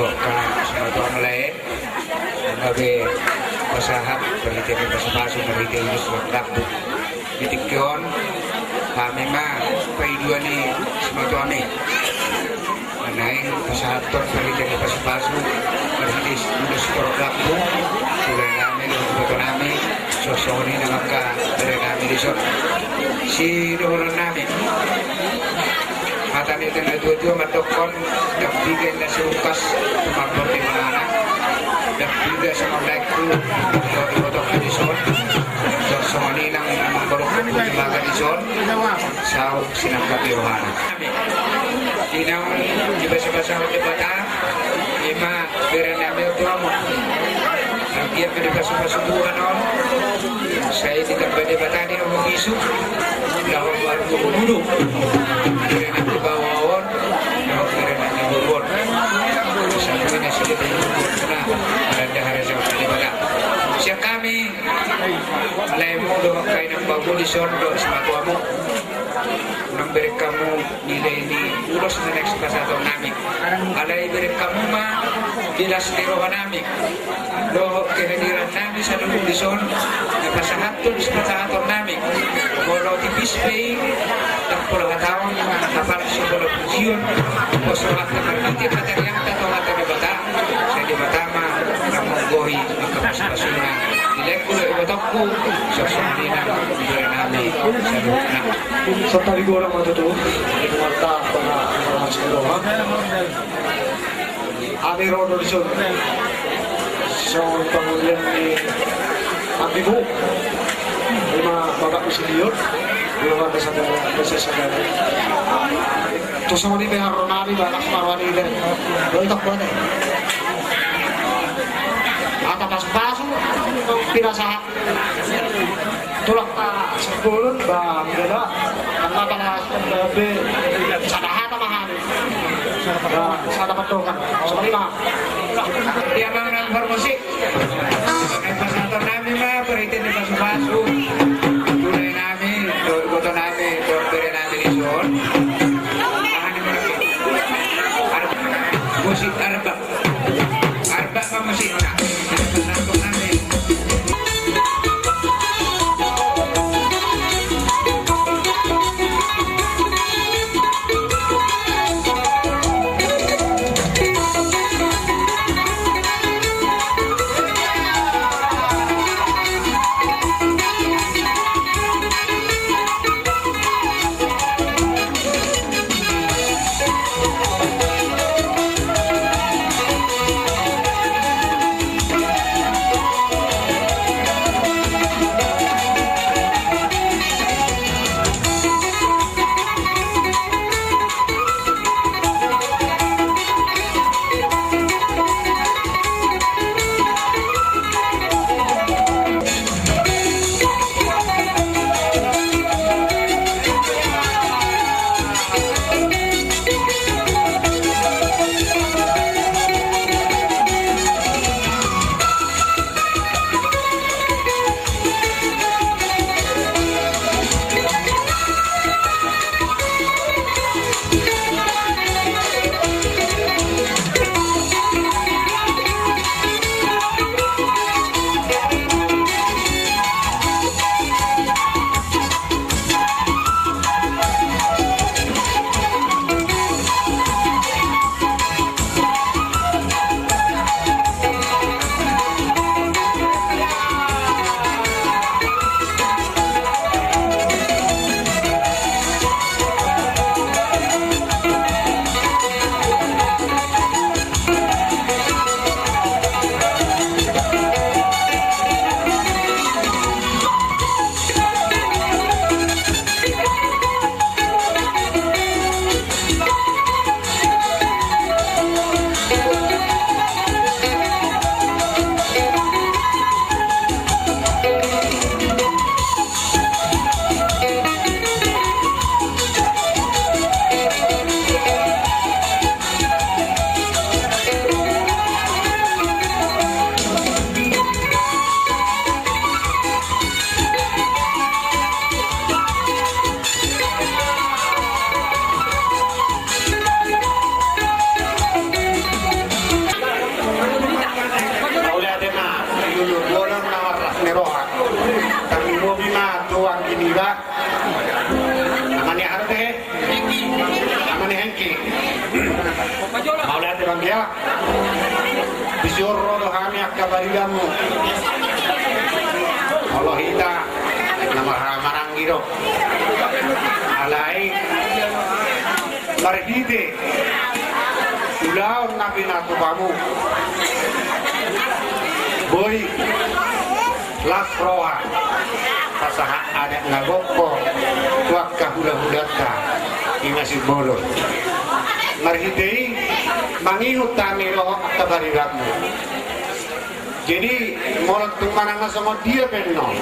Ka, simatua ma lae, gabe pasahat, marhite ni pasupasu, marhite ulos dohot rambu. Di tingki on, hami ma paidua ni simatuami. Naeng pasahathon marhite ni pasupasu, marhite ulos dohot rambu, tu lae nami dohot iboto nami, songon i nang angka bere nami dison. Sidohonon nami. Hata ni natuatua mandokkon, ndang piga inna si Lukas, tumambor di manana. Ndang piga songon laengku, dohot ibotongku dison. Songon i nang amangborungku Jembaga dison. Saut sinangkap ni rohana. Di naung dipasupasuhon Debata, ima bere nami on tu hamu. Anggiat ma dipasupasu Tuhan on. Sai ditamba Debata di hamu bisuk, laho marmudumudu. Bere nami baoa on, laho bere nami boru on. Sahat ma nasida di boru on, na maranda harajaon ni Debata. Sian hami, laemu dohot angka inang baomu dison dohot simatuamu. Unang bereng hamu nilai ni ulos na naeng sipasahaton nami. Alai bereng hamu ma di las ni roha nami dohot kehadiran nami saluhut dison, na pasahathon sipasahaton nami. Molo tipis pe i, ndang pola hataon, apala so pola pujion, pos rohanta marhite patariangta tu Amanta Debata. Sai Debata ma na manggohi angka pasupasuna di laengku dohot ibotongku, songon i nang di bere nami saluhutna. Santari godang ma tutu, di Amanta, pala, pala, pala. Ami ro do dison. Songon pangulian ni ambimu. Ima bapak musilion. Ima bapak sada, bapak sada. Tu songon i pe haroro nami, bapak Marwani, do i tok bate. Hata pasupasu, pinasahat. Tulak ta sepuluh, ba, bela. Karena pala, be, sada hata ma hami. Ba, sada pandohan. Songon i ma. Dia mang nang parmusik. Pasahaton nami ma, marhite ni pasupasu. Tu lae nami, dohot iboto nami, dohot bere nami dison. Aha ni musik? Ar-, musik arbak. Arbak ma musikna. Pasahaton nami. Disi on ro do hami angka paribanmu. Olo hita na marhahamaranggi do. Alai marhite ulaon na pinatupamu, boi las roha pasahat adat na gok tu angka hulahulanta i na sibolon. Marhite i mangihut hami dohot angka paribanmu. Jadi molo tung manang na songon dia pe annon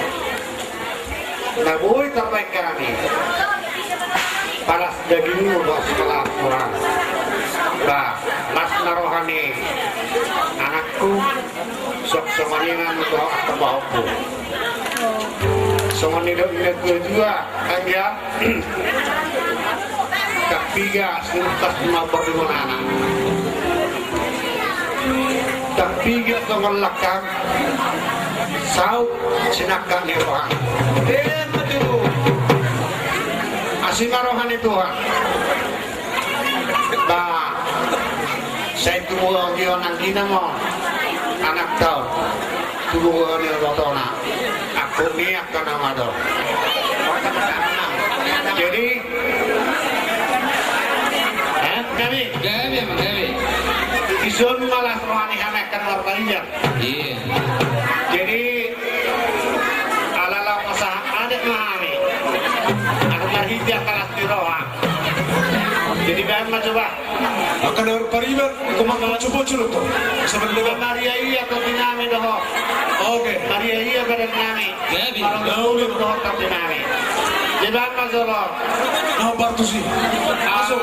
na boi tarbaen hami, palas dagingmu do, palas roham. Ba las na roha ni anakku, songon i nang tu angka pahompu. Songon nidok ni natuatua, anggia, ndang piga siruntas ma pardonganna. Ndang piga songon langkang saut sinangkang ni rohana. Emma tutu. Asi ma roha ni Tuhan. Ba sai tubu on di on anggina ma on anakta on, tubu on di on ibotona. Angkup ni angka na madao. Jadi, eh, gabe. Gabe, gabe. Dison ma las roha ni hami angka na marpariban. Iya. Jadi ala laho pasahat adat ma hami, adat marhite angka las ni roha. Jadi baen ma coba. Angka na marpariban, ingkon ma bocor-bocor do. Sabar dulu. Maria ia tondi nami dohot. Oke. Maria ia badan nami. Jadi. Dohot tondi nami. Jadi baen ma jolo. Nomor tusi. Masuk.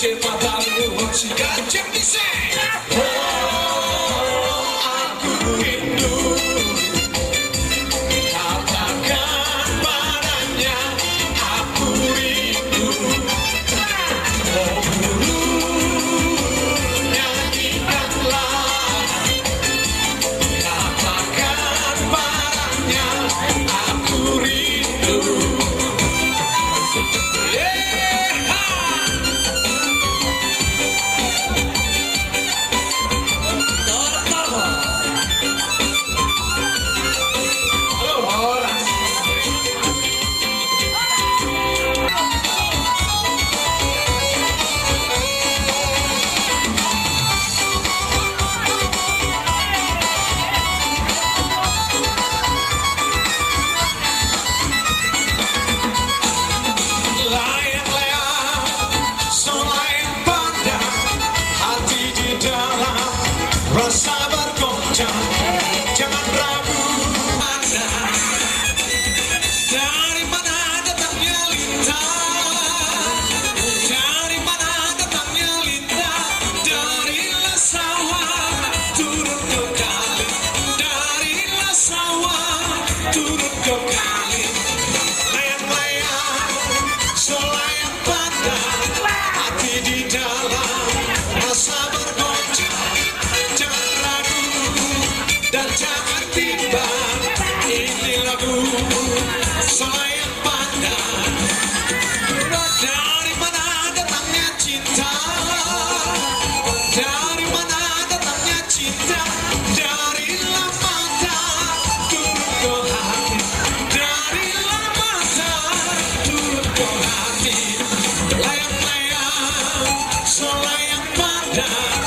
Matamu siganjang di se. Oh, aku rindu. Katakan padanya, aku rindu. Oh, burung yang indahlah. Katakan padanya, aku rindu. Yeha. Tor, tor, tor. Halo, horas. Layang-layang, so layang pandang, hati di dalam rasa bergoncang. Jangan ragu, pandang. Dari mana datangnya lintang? Dari mana datangnya lintang? Dari lasawan turun ke kali, dari lasawan turun ke kali. Layang-layang, so layang pandang, hati di dalam rasa bergoncang. Jangan ragu dan jangan bimbang, ini lagu so layang pandang. Dari mana datangnya cinta? Dari mana datangnya cinta? Dari lamata turun ke hati. Dari lamata turun ke hati. Layang-layang, so layang pandang,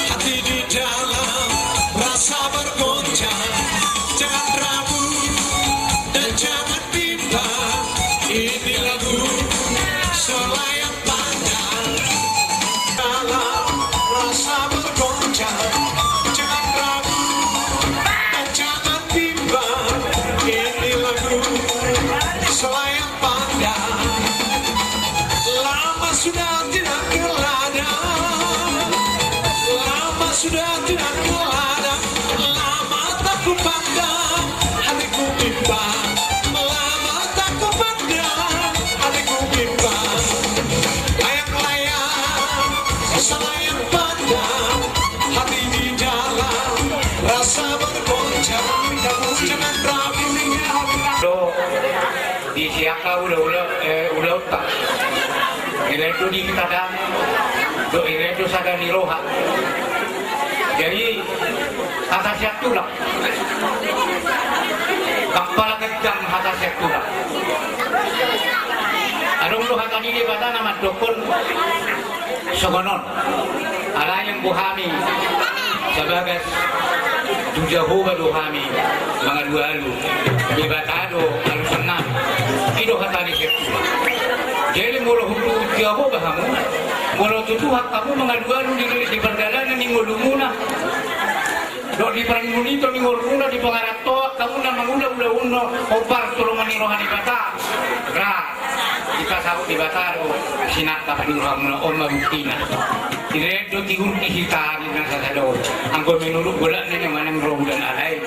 hati di dalam rasa bergoncang. Jangan ragu dan jangan bimbang, ini lagu so layang pandang. Dalam rasa bergoncang, jangan ragu dan jangan bimbang, ini lagu so layang pandang. Lama sudah tidak ke ladang, lama sudah tidak ke ladang. Lama tak kupandang, hati kubimbang. Lama tak kupandang, hati kubimbang. Layang-layang, so layang pandang, hati di dalam rasa bergoncang. Jangan ragu. Dohot di siaka ulaon, eh, ulaonta. Dilean do di hita dame, dohot dilean do sada ni roha. Jadi, hata sian tulang. Ndang pola gendang hata sian tulang. Adong do hata ni Debata na mandokkon songon on. Alai anggo hami sabagas tu Jahowa do hami mangalualu, Debata do alusan nami. I do hata ni sian tulang. Jadi molo tu Jahowa hamu, molo tu Tuhan hamu mangalualu di, di pardalanan ni ngolumuna, dohot di parngoluon ni ngolumuna, di pangarantoan hamu na mangula ulaonna hombar tu lomo ni roha ni Debata. Ra, dipasaut Debata do sinangkap ni rohamuna, on ma buktina. Dilean do tiur di hita ni na sasada on. Anggo menurut bolak ni na manang roha udan alai.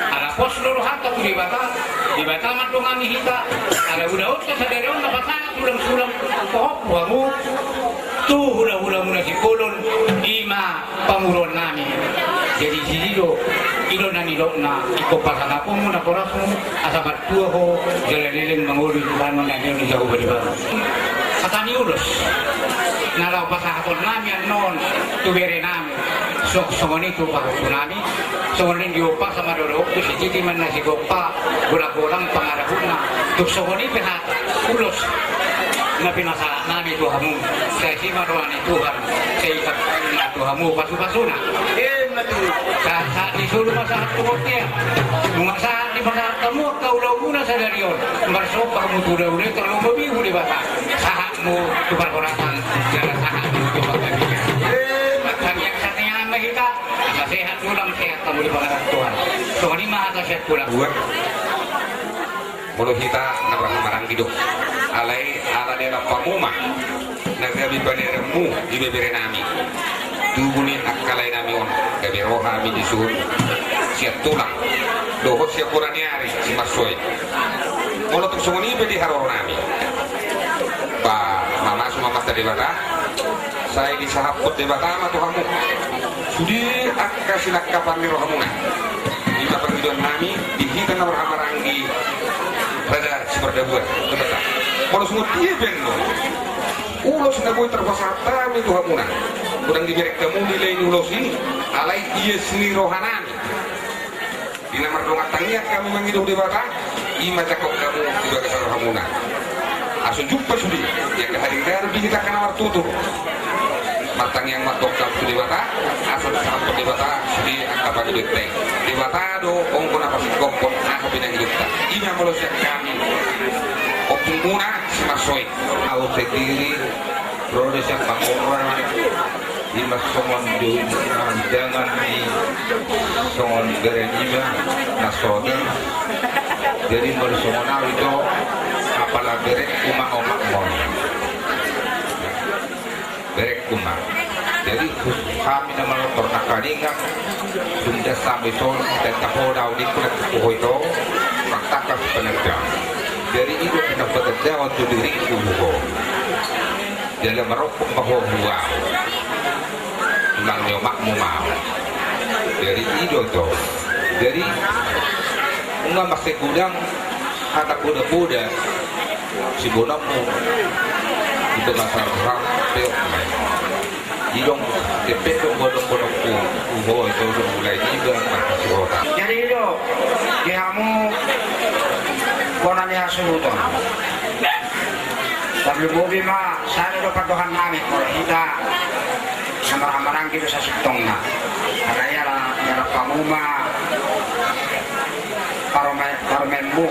Ala pos do rohanta tu Debata, Debata mandongani hita. Ala ulaonta sadari on na pasahat sulang-sulang, pahompu hamu tu hula-hulamuna Simbolon, i ma pamoruon nami. Jadi disi do, i do na nidokna, ingkon pasangaponmu naporasmu, asa martua ho jala leleng mangolu di Tuhan, na nidok ni Jahowa Debata. Hata ni ulos na laho pasahaton nami annon tu bere nami. So, songon i tu pahompu nami, songon i diompa sama dohot tu sititi ma na sigompa, golang-golang pangarahutna. Tung songon i pe hata ulos na pinasahat nami tu hamu, sai disi ma roha ni Tuhan, sai ikat na tu hamu pasu-pasuna. Sahat-sahat ni solu ma sahat tu bontean. Nunga sahat dipasahat hamu angka ulaonmuna sadari on, marsomba hamu tu ulaula i, tarlumobi tu Debata. Sahat hamu tu parhorasan, jala sahat hamu tu panggabean. Martangiang-tangiangan ma hita, asa sehat tulang, sehat hamu di pangarantoan. Songon i ma hata sian tulang. Molo hita na marhahamaranggi do, alai ala ni anak pamuma na Gabe paneranmu, ibeberenami. Tubu ni angka laenami on, gabe roha hami disuhut sian tulang dohot sian bona ni ari, si marsoit. Molo tung songon i pe di haroronami, ba, mamasu ma Amanta Debata, sai disahaphon Debata ma tu hamu sude angka sinangkapan ni rohamuna. I ma pangidoannami di hita na marhahamaranggi Raja Simardabuan, Debata. Molo songon dia pe annon ulos na boi tarpasahat hami tu hamuna, godang diberek hamu dilehon ulos i, alai ias ni rohanami. Di na mardongan tangiang hami mangido Debata, i ma jangkon hamu di bagasan rohamuna. Asa jumpa sude di angka hadirdadir di hita angka na martutur. Martangiang ma antong hamu tu Debata, asa disahaphon Debata sude angka pangidoanta i. Debata do anggo na pasingkophon aha pe na nidokta. I ma molo sian hami, ompungmuna si marsoit. Au sendiri ro do sian Pangurang, i ma songon jou ni, jangan ni, songon bere ni ma na soda. Jadi molo songon au ito, apala berekku ma omakmu on. Berekku ma. Jadi hami na manortor nangkaningan, dung das hami son, dan tahoda au ningku na tuku ho ito, mangtangkas pananda. Jadi i do na patandaon tu diringku ho. Jala marompok ma ho tu ahu. Tulang ni omakmu ma au. Jadi i do ito. Jadi nunga mansai godang hata poda-poda siboanonmu. Ito na sarang pe. I do, tepe do godang-godangku. Uho, ito do mulai iba markasi kota. Jadi i do di hamu bona ni hasuhuton. Tarlumobi ma sada do pandohannami molo hita na marhahamaranggi do sasintongna. Alai ala, ala hamu ma parome-, paromemu,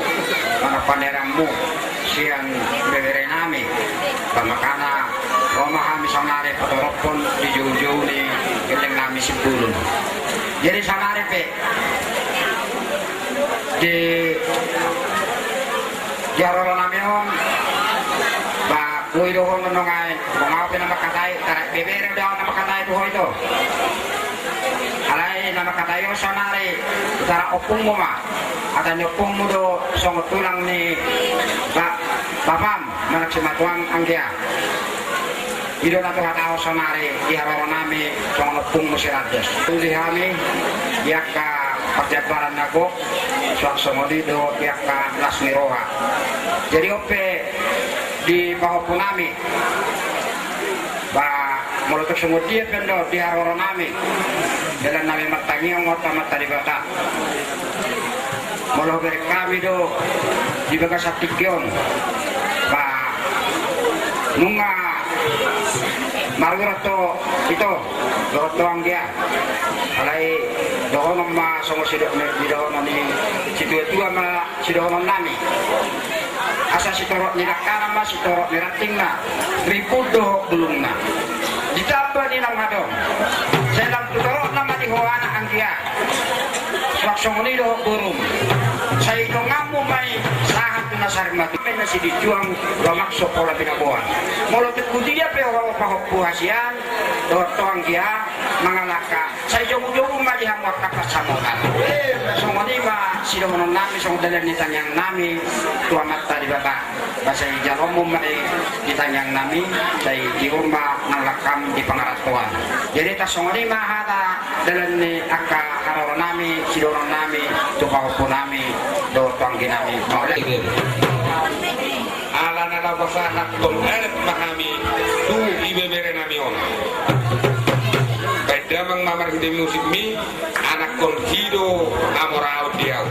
mana paneranmu sian beberenami. Ba makana ro ma hami saonari patorophon di joujou ni gellengnami Simbolon. Jadi saonari pe di, di haroronami on, ba boi dohonon nunga i, nunga au pe na mangkatai, tara bebere do au na mangkatai tu ho ito. Alai na mangkatai on saonari, tara ompungmu ma. Hata ni ompungmu do songon tulang ni ba-, bapam, manang simatuam anggia. I do na tu hatahon saonari di haroronami songon ompungmu si Randos. Uli hami di angka parjambaran na gok, suang songon i do di angka las ni roha. Jadi on pe di pahompunami, ba molo tung songon dia pe annon di haroronami, dalannami martangiang ma tu Amanta Debata. Molo berek hami do di bagasan tingki on, ba nunga marurat do ito dohot ho anggia. Alai dohonon ma songon sidok ni, didohonon ni situatua ma sidohononnami. Asa sitorop ni langkana ma sitorop ni rantingna, ribut dohot bulungna. Ditamba ni naung adong. Sai lam tu torop nama di ho anak anggia. Suang songon i dohot borum. Sai donganmu ma i sahat tu na sarimatua. Mena sidinjuang, ba makso pola binaboan. Molo tung dia pe ho pahompu hasian dohot ho anggia mangalangka, sai jogu-jogu ma di hamu angka pansamotan. Songon i ma sidohononnami, songon dalan ni tangiangnami tu Amanta Debata. Ba sai jaloonmu ma i di tangiangnami, sai tiur ma nang langkam di pangarantoan. Jadi tarsongon i ma hata dalan ni angka haroronami, sidohononnami tu pahompunami dohot tu angginami. Mauliate. Ala na laho pasahathon adat ma hami tu ibeberenami on. Baen damang ma marhite musikmi, anakkon hido amoraon di au.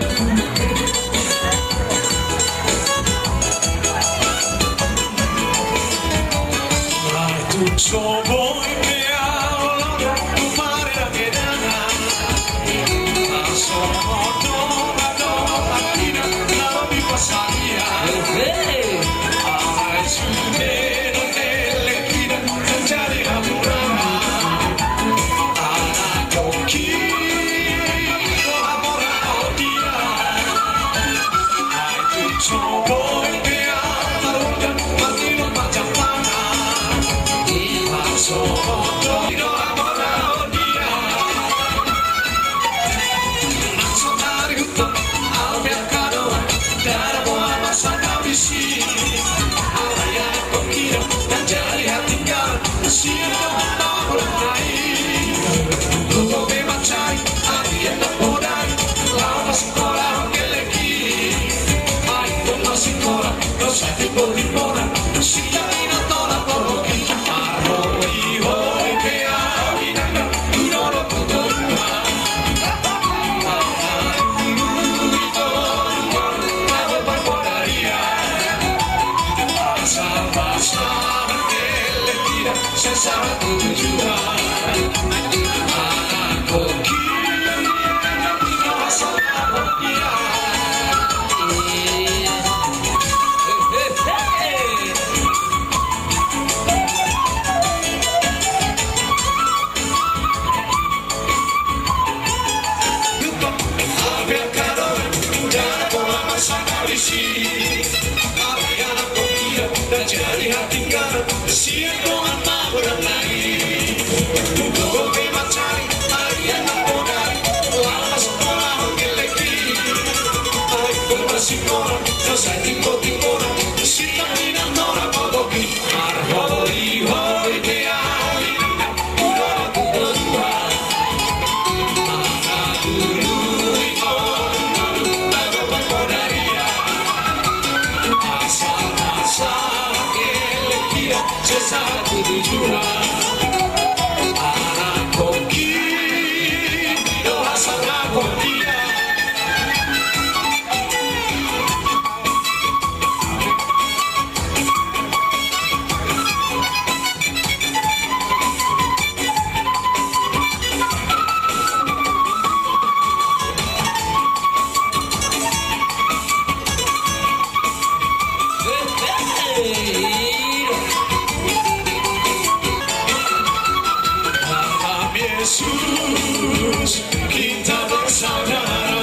Yesus, kita bersaudara.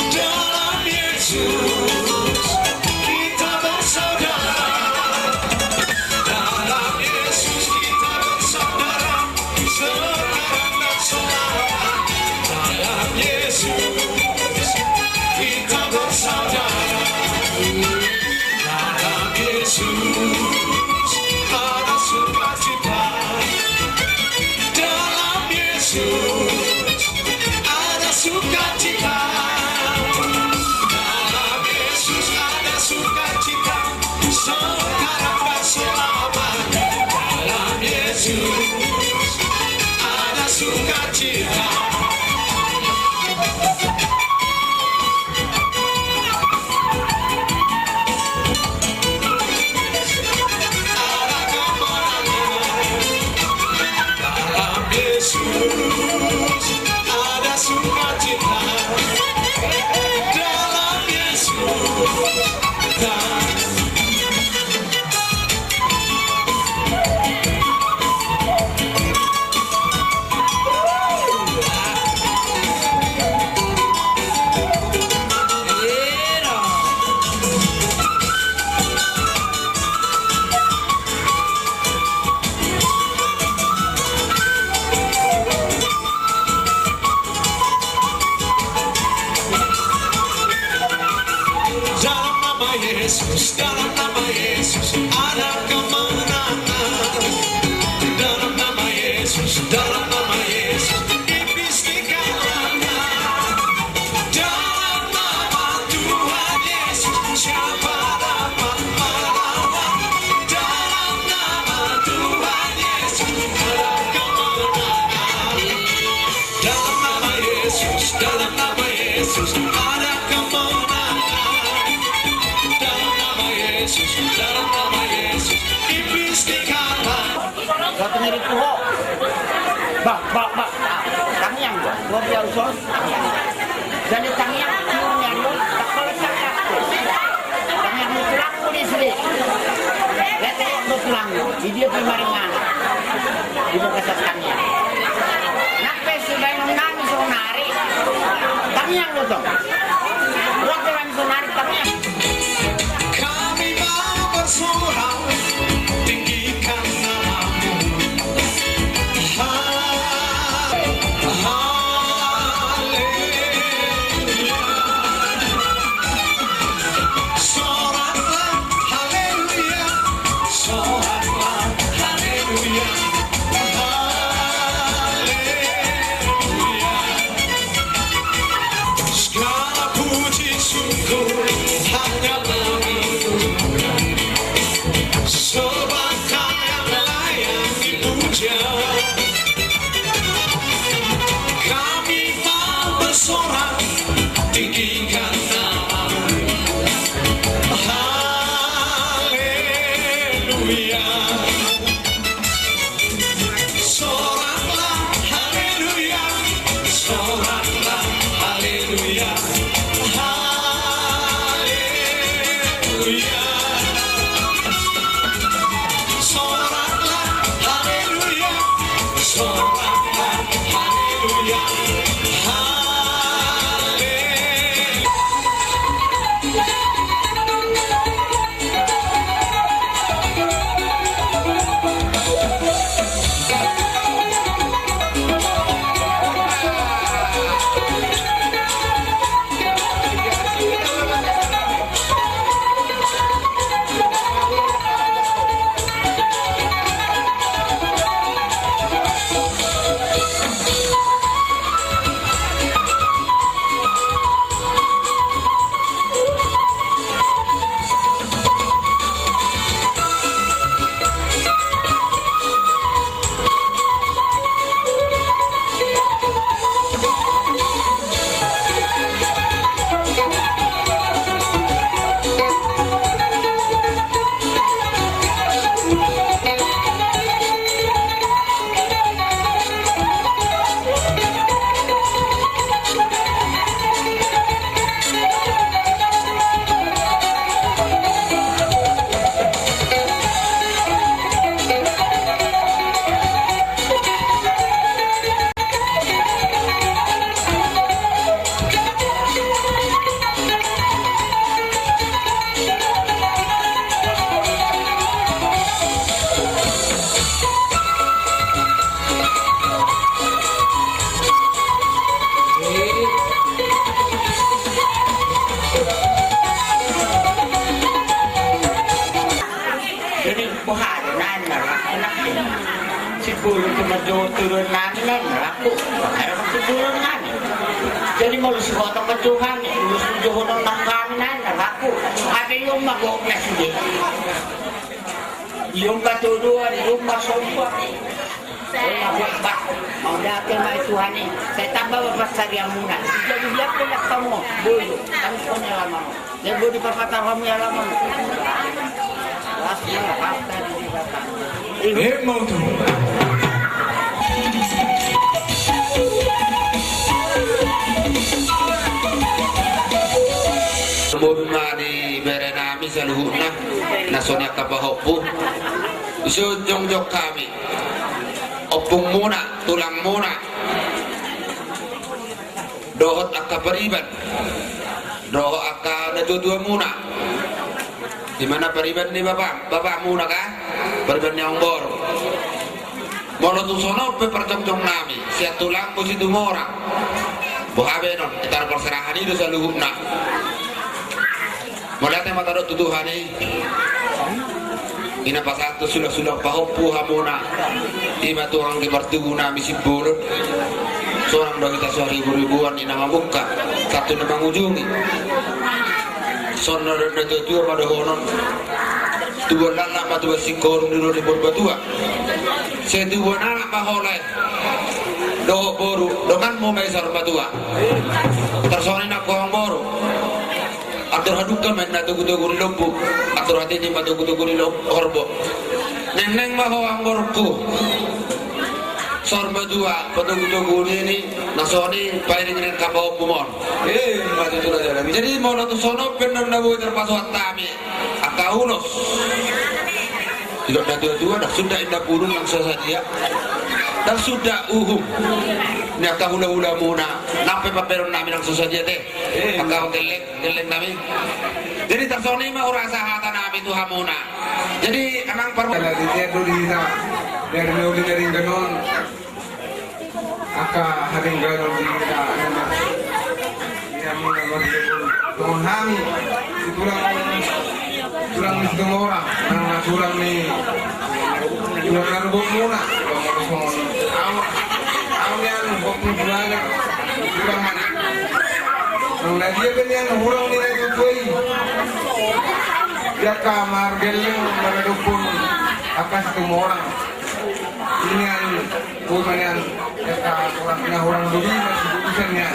Dalam Yesus, kita bersaudara. Dalam Yesus, kita bersaudara. Sekarang dan selamanya. Dalam Yesus, kita bersaudara. Dalam Yesus, ada sukacita. Dalam Yesus ada sukacita. Dalam Yesus ada sukacita. Sekarang dan selamanya. Dalam Yesus ada sukacita. Dalam Yesus ada sukacita. Dalam Yesus. Dalam nama Yesus, dalam nama Yesus, ada kemenangan. Dalam nama Yesus, dalam nama Yesus, iblis dikalahkan. Dalam nama Tuhan Yesus, siapa dapat melawan? Dalam nama Tuhan Yesus, ada kemenangan. Dalam nama Yesus, dalam nama Yesus, ada kemenangan. Dalam nama Yesus, dalam nama Yesus, iblis dikalahkan. Satu mirip tuh. Bah, bah, bah. Ah, tangiang gua. Gua biar usul. Jadi tangiang, tangiang, tak boleh tak takut. Tangiang tulang gua di sini. Lihat, lihat, tulang. Di dia pemaringan. Di bagasan tangiang. Napa sudah nang nangis sonari? Tangiang gua tuh. Gua tuh nangis sonari, tangiang. Kami mau bersorak, tinggikan namamu. Ha-, haleluya. Soraklah, haleluya. Soraklah, haleluya. Ha-, Jo turun nami na, na laku. Ada maksud turun nami. Jadi molo sipotong ke Tuhan, molo dohonon nang hami na, na laku. Ada i on ma gok na sude. I on ma tuduhan, i on ma somba. Mauliate ma i Tuhan i. Sai tamba ma pansarianmuna. Jadi biar kau nak kamu. Boyo. Kami kau ni alaman. Jadi bodi papatar hamu i alaman. Las ma hata di Debata. Emma tu. Boru ma di bere nami saluhutna, na songon i angka pahompu. Dison jongjong hami, ompungmuna, tulangmuna, dohot angka pariban, dohot angka natuatuamuna. Di mana pariban ni bapa, bapamuna kan? Pariban ni amangboru. Molo tung songon on pe parjongjong nami, sian tulangmu Situmorang, boha be annon, i tarparserahan i do saluhutna. Mauliate ma tadok tu Tuhan i. I na pasahat tu sulangsulang pahompu hamuna. I ma tulang di partubu nami Simbolon. Sonang do hita so ribu-ribuan i na mamungka, satu na mangujungi. Songon na dok natuatua ma dohonon. Tubuan laklak ma tubuan singkoru, di ro ni Purbatua. Sai tubuan anak ma holan dohot boru, donganmu ma i saur matua. Tarsongon i nang ho amangboru. Andor hadungka ma inna togutogu ni lombu, andor hatiti ma togutogu ni lom-, horbo. Nengneng ma ho amangborungku. Saur matua patogutogu nini, na songon i pairingiring hapahompum on. Emma tutu raja nami. Jadi molo tung songon on pe annon na boi tarpasahat hami angka ulos. Didok natuatua, ndang suda inna bulung nang so sadia, ndang suda uhum ni angka hulahulamuna, nang pe pambahenon nami nang so sadia te. Angka gelleng, gelleng nami. Jadi tarsongon i ma hurasa hata nami tu hamuna. Jadi amang par- Ala di tiar do di hita. Dari na uli na ringganon. Angka haringganon di hita. Ia muna mari. Songon hami. Di tulang, tulang ni Situmorang. Nang na tulang ni, tulang na rubuk muna. Songon, songon. Au, au nian, bok ni tulang. Tulang mana? Nang na dia pe nian hurang ni na tutu i. Dia ka margelleng maradophon angka Situmorang. Nian, boi ma nian, dia ka hurang, na hurang dobi, na sibutusan nian.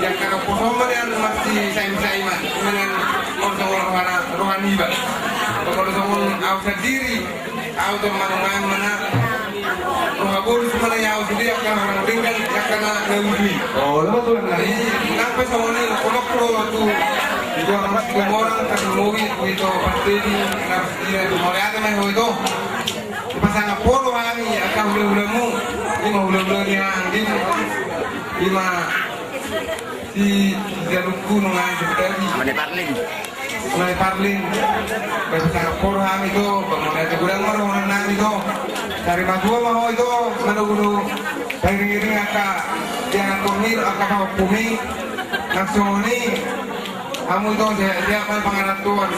Dia ka dophon ma nian, masi saim-saiman. Nian, molo songon roha na, roha niba. Molo songon au sandiri. Au do manang manang mana. Roha bolus mana i au sude angka hurang denggan angka na ujui. Oh, lama tulang nami. Nang pe songon i, kolok ro tu. Itu orang Situmorang kan mogi, itu pasti di, nang dia tu mauliate ma i ho itu. Dipasangap ho roha ni angka hulahulamu. Ima hulahula ni hanggi. Ima si, si jalukku nunga si tadi. Mane Parlin. Mane Parlin. Baru sangat por hami to, bangun aja gudang mah rohongan nami to. Sari matua mah ho ito, manoguno. Pairing-iring angka, dia angka pemir, angka pahompu mi. Nang songon i. Hamu ito, siap, siap, mane pangarantoan.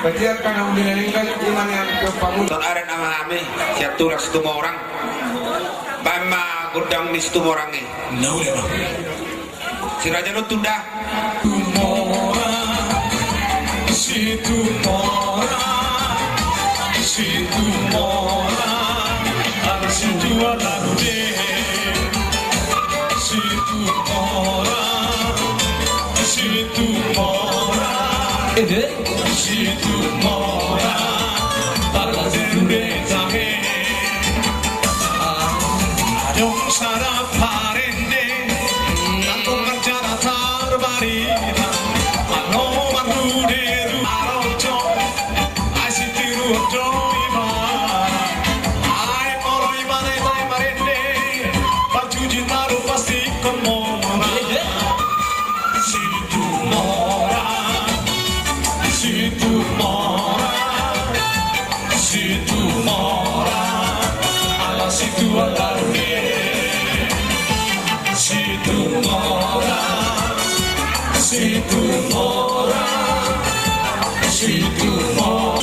Bajian kana uli na ninggal, ima ni angka pamun. Ton aret nama hami, siap turas Situmorang. Baen ma gondang ni Situmorang i. Na uli ma. Si Raja Lontun da. Situmorang, Situmorang, Situmorang, ala Situmorang. Situmorang, Situmorang. Ede. Situmorang, ala Situmorang. Adong sada parende, nangkok marjana tarbarita, ano marruderu arojo, ai sitiru ojo ima, ai molo ima na ita i marende, parjuji taru pasti ingkon mora. Situmorang, Situmorang, Situmorang, ala Situmorang. Situmorang, Situmorang, Situmorang,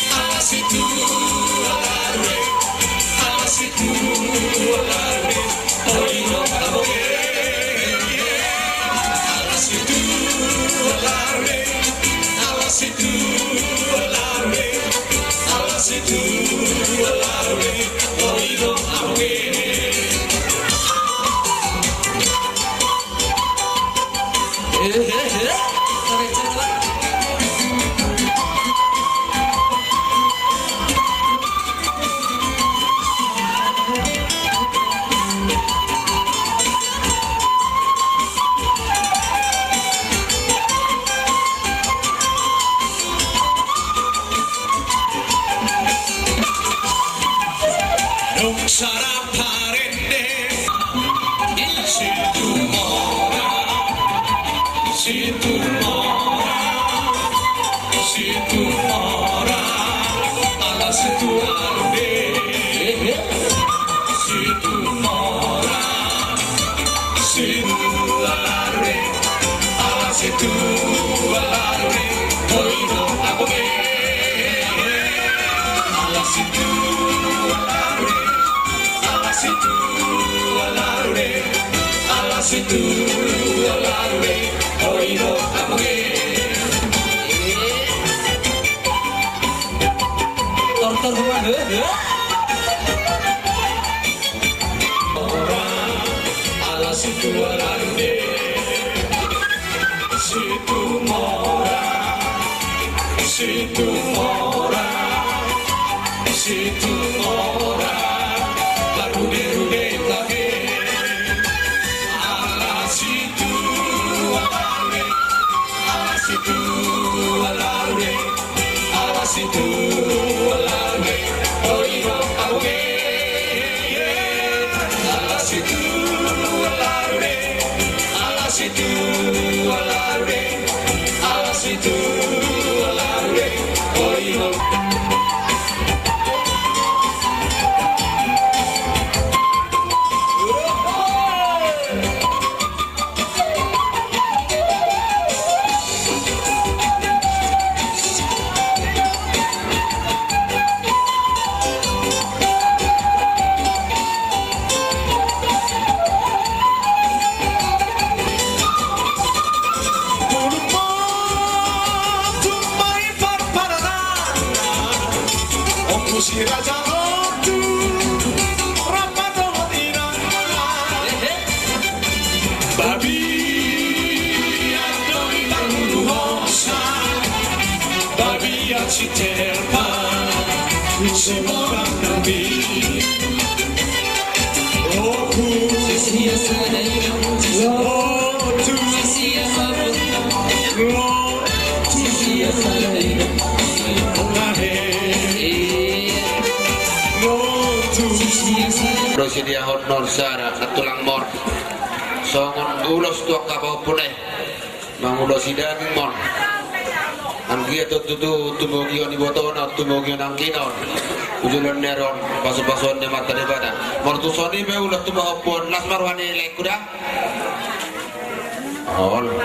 ala Situmorang. Parende. Situmorang, Situmorang, Situmorang, ala Situ ala Rude. Situmorang, Situ ala Rude, ala Situ ala Rude, oi do abang e. Ala Situ ala Rude, ala Situ ala Rude, ala Situ ala Rude, oi do abang e. Tortor rumah, he, he. Ala Situ ala Rude. Situmorang, Situmorang, Situmorang, ala Rude, Rude, Rude. Ala Situ ala Rude, ala Situ ala Rude, ala Situ ala Rude, oi do abang e. Ala Situ ala Rude, ala Situ ala Rude, ala Situ ala Rude, oi do. Ompu si Raja Otu, rap ma dohot inang. Babiat do i pangulu hosa, babiat si Terpa, si Morang Nambi. Oku, Otu, Lotu, Lotu. Ro sidia hon non sara na tulang mor. Songon ulos tu angka pahompu na i. Mangulosi daging mon. Anggiat tontu tu tumogion ibotona, tumogion anggina on. Ujulan neron, pasu-pasuon ni Amanta Debata. Molo tung songon i pe ulos tu pahompu on, las ma roha ni laengku da. Olo.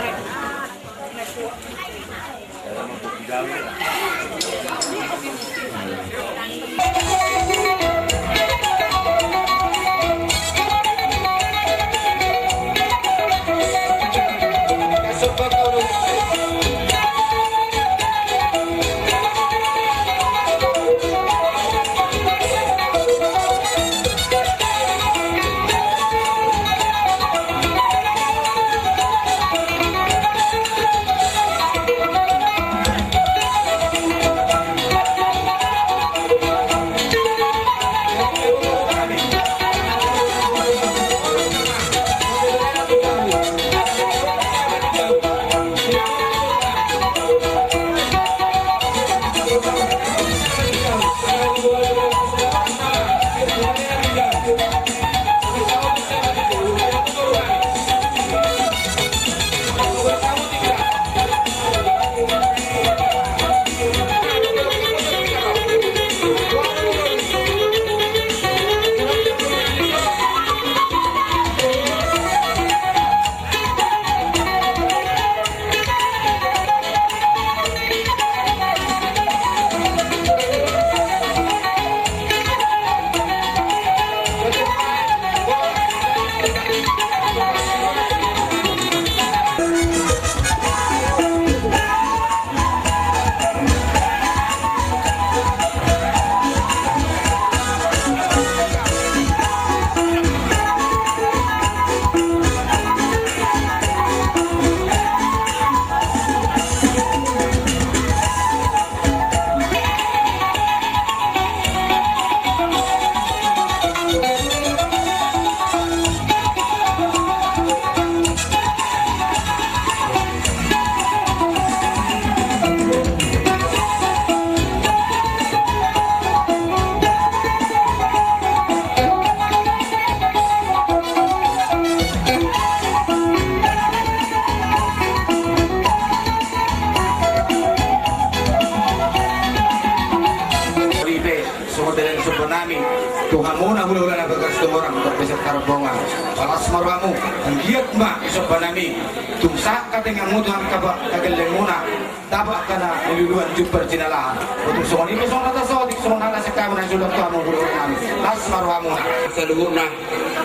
Ulaon na bagas tu morang, berpesak tarbongan. Palas ma rohamu, anggiat ma di somba nami. Tung sahat hatenganmu Tuhan, kaba-, kagellengmuna. Tabo angka na niluluan jumpar jinalahan. Botul songon i pe songon na tasotik, songon na sekamu na sudah tuamu guru nami. Las ma rohamuna. Saluhutna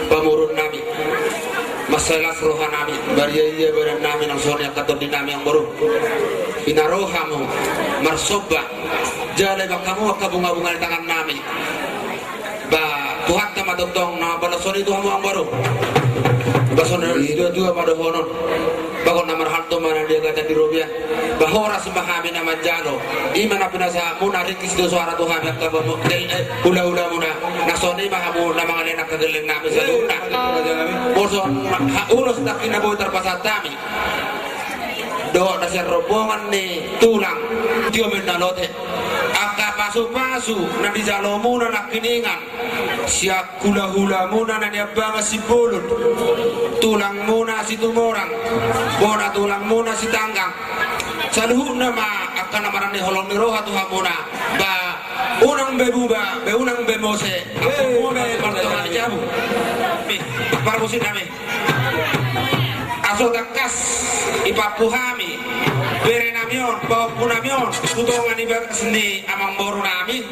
pamoruon nami. Mansai las roha nami. Bariaia badan nami nang songon i angka tondi nami amangboru. Ina rohamu marsomba. Jala ibang hamu angka bungabunga ni tangan nami. Ba, Tuhanta ma tongtong na mambalos on i tu hamu amangboru. Ba songon na didok ni natuatua ma dohonon. Bagot na marhalto ma na di agatan di robean. Ba horas ma hami na manjalo. I ma na pinasahatmuna, ringkis do soara tu hami angka pamoruon, eh, hulahulamuna. Na songon i ma hamu na mangalehon angka gelleng nami saluhutna. Molo songon ulos nangkin na boi tarpasahat hami dohot na sian rombongan ni tulang, tio ma na lote. Angka pasupasu na dijalomuna nangkiningan sian hulahulamuna na niambangan Simbolon, tulangmuna Situmorang, bona tulangmuna Sitanggang. Saluhutna ma angka na marani holong ni roha tu hamuna. Ba unang be buba, be unang be mose. Ampun, be martonga ni jabu. Mi, parmusik nami. Aso tangkas ipampu hami bere nami on, pahompu nami on tu tonga ni bagas ni amangboru nami.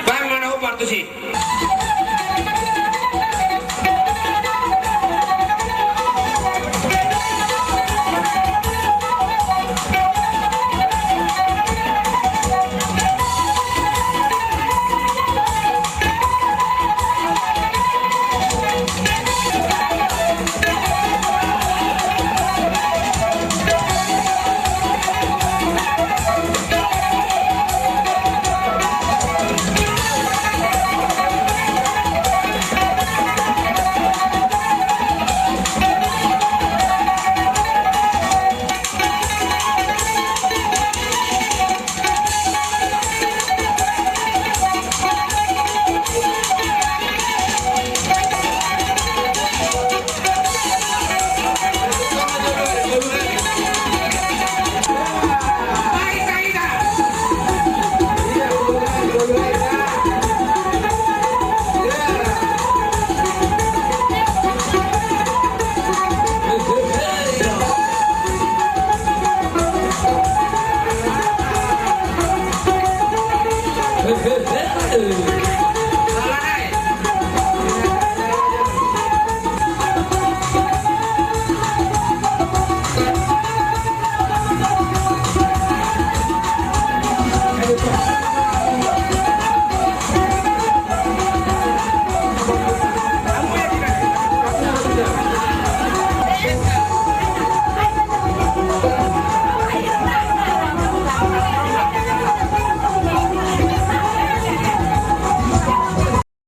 Baen ma na hombar tusi.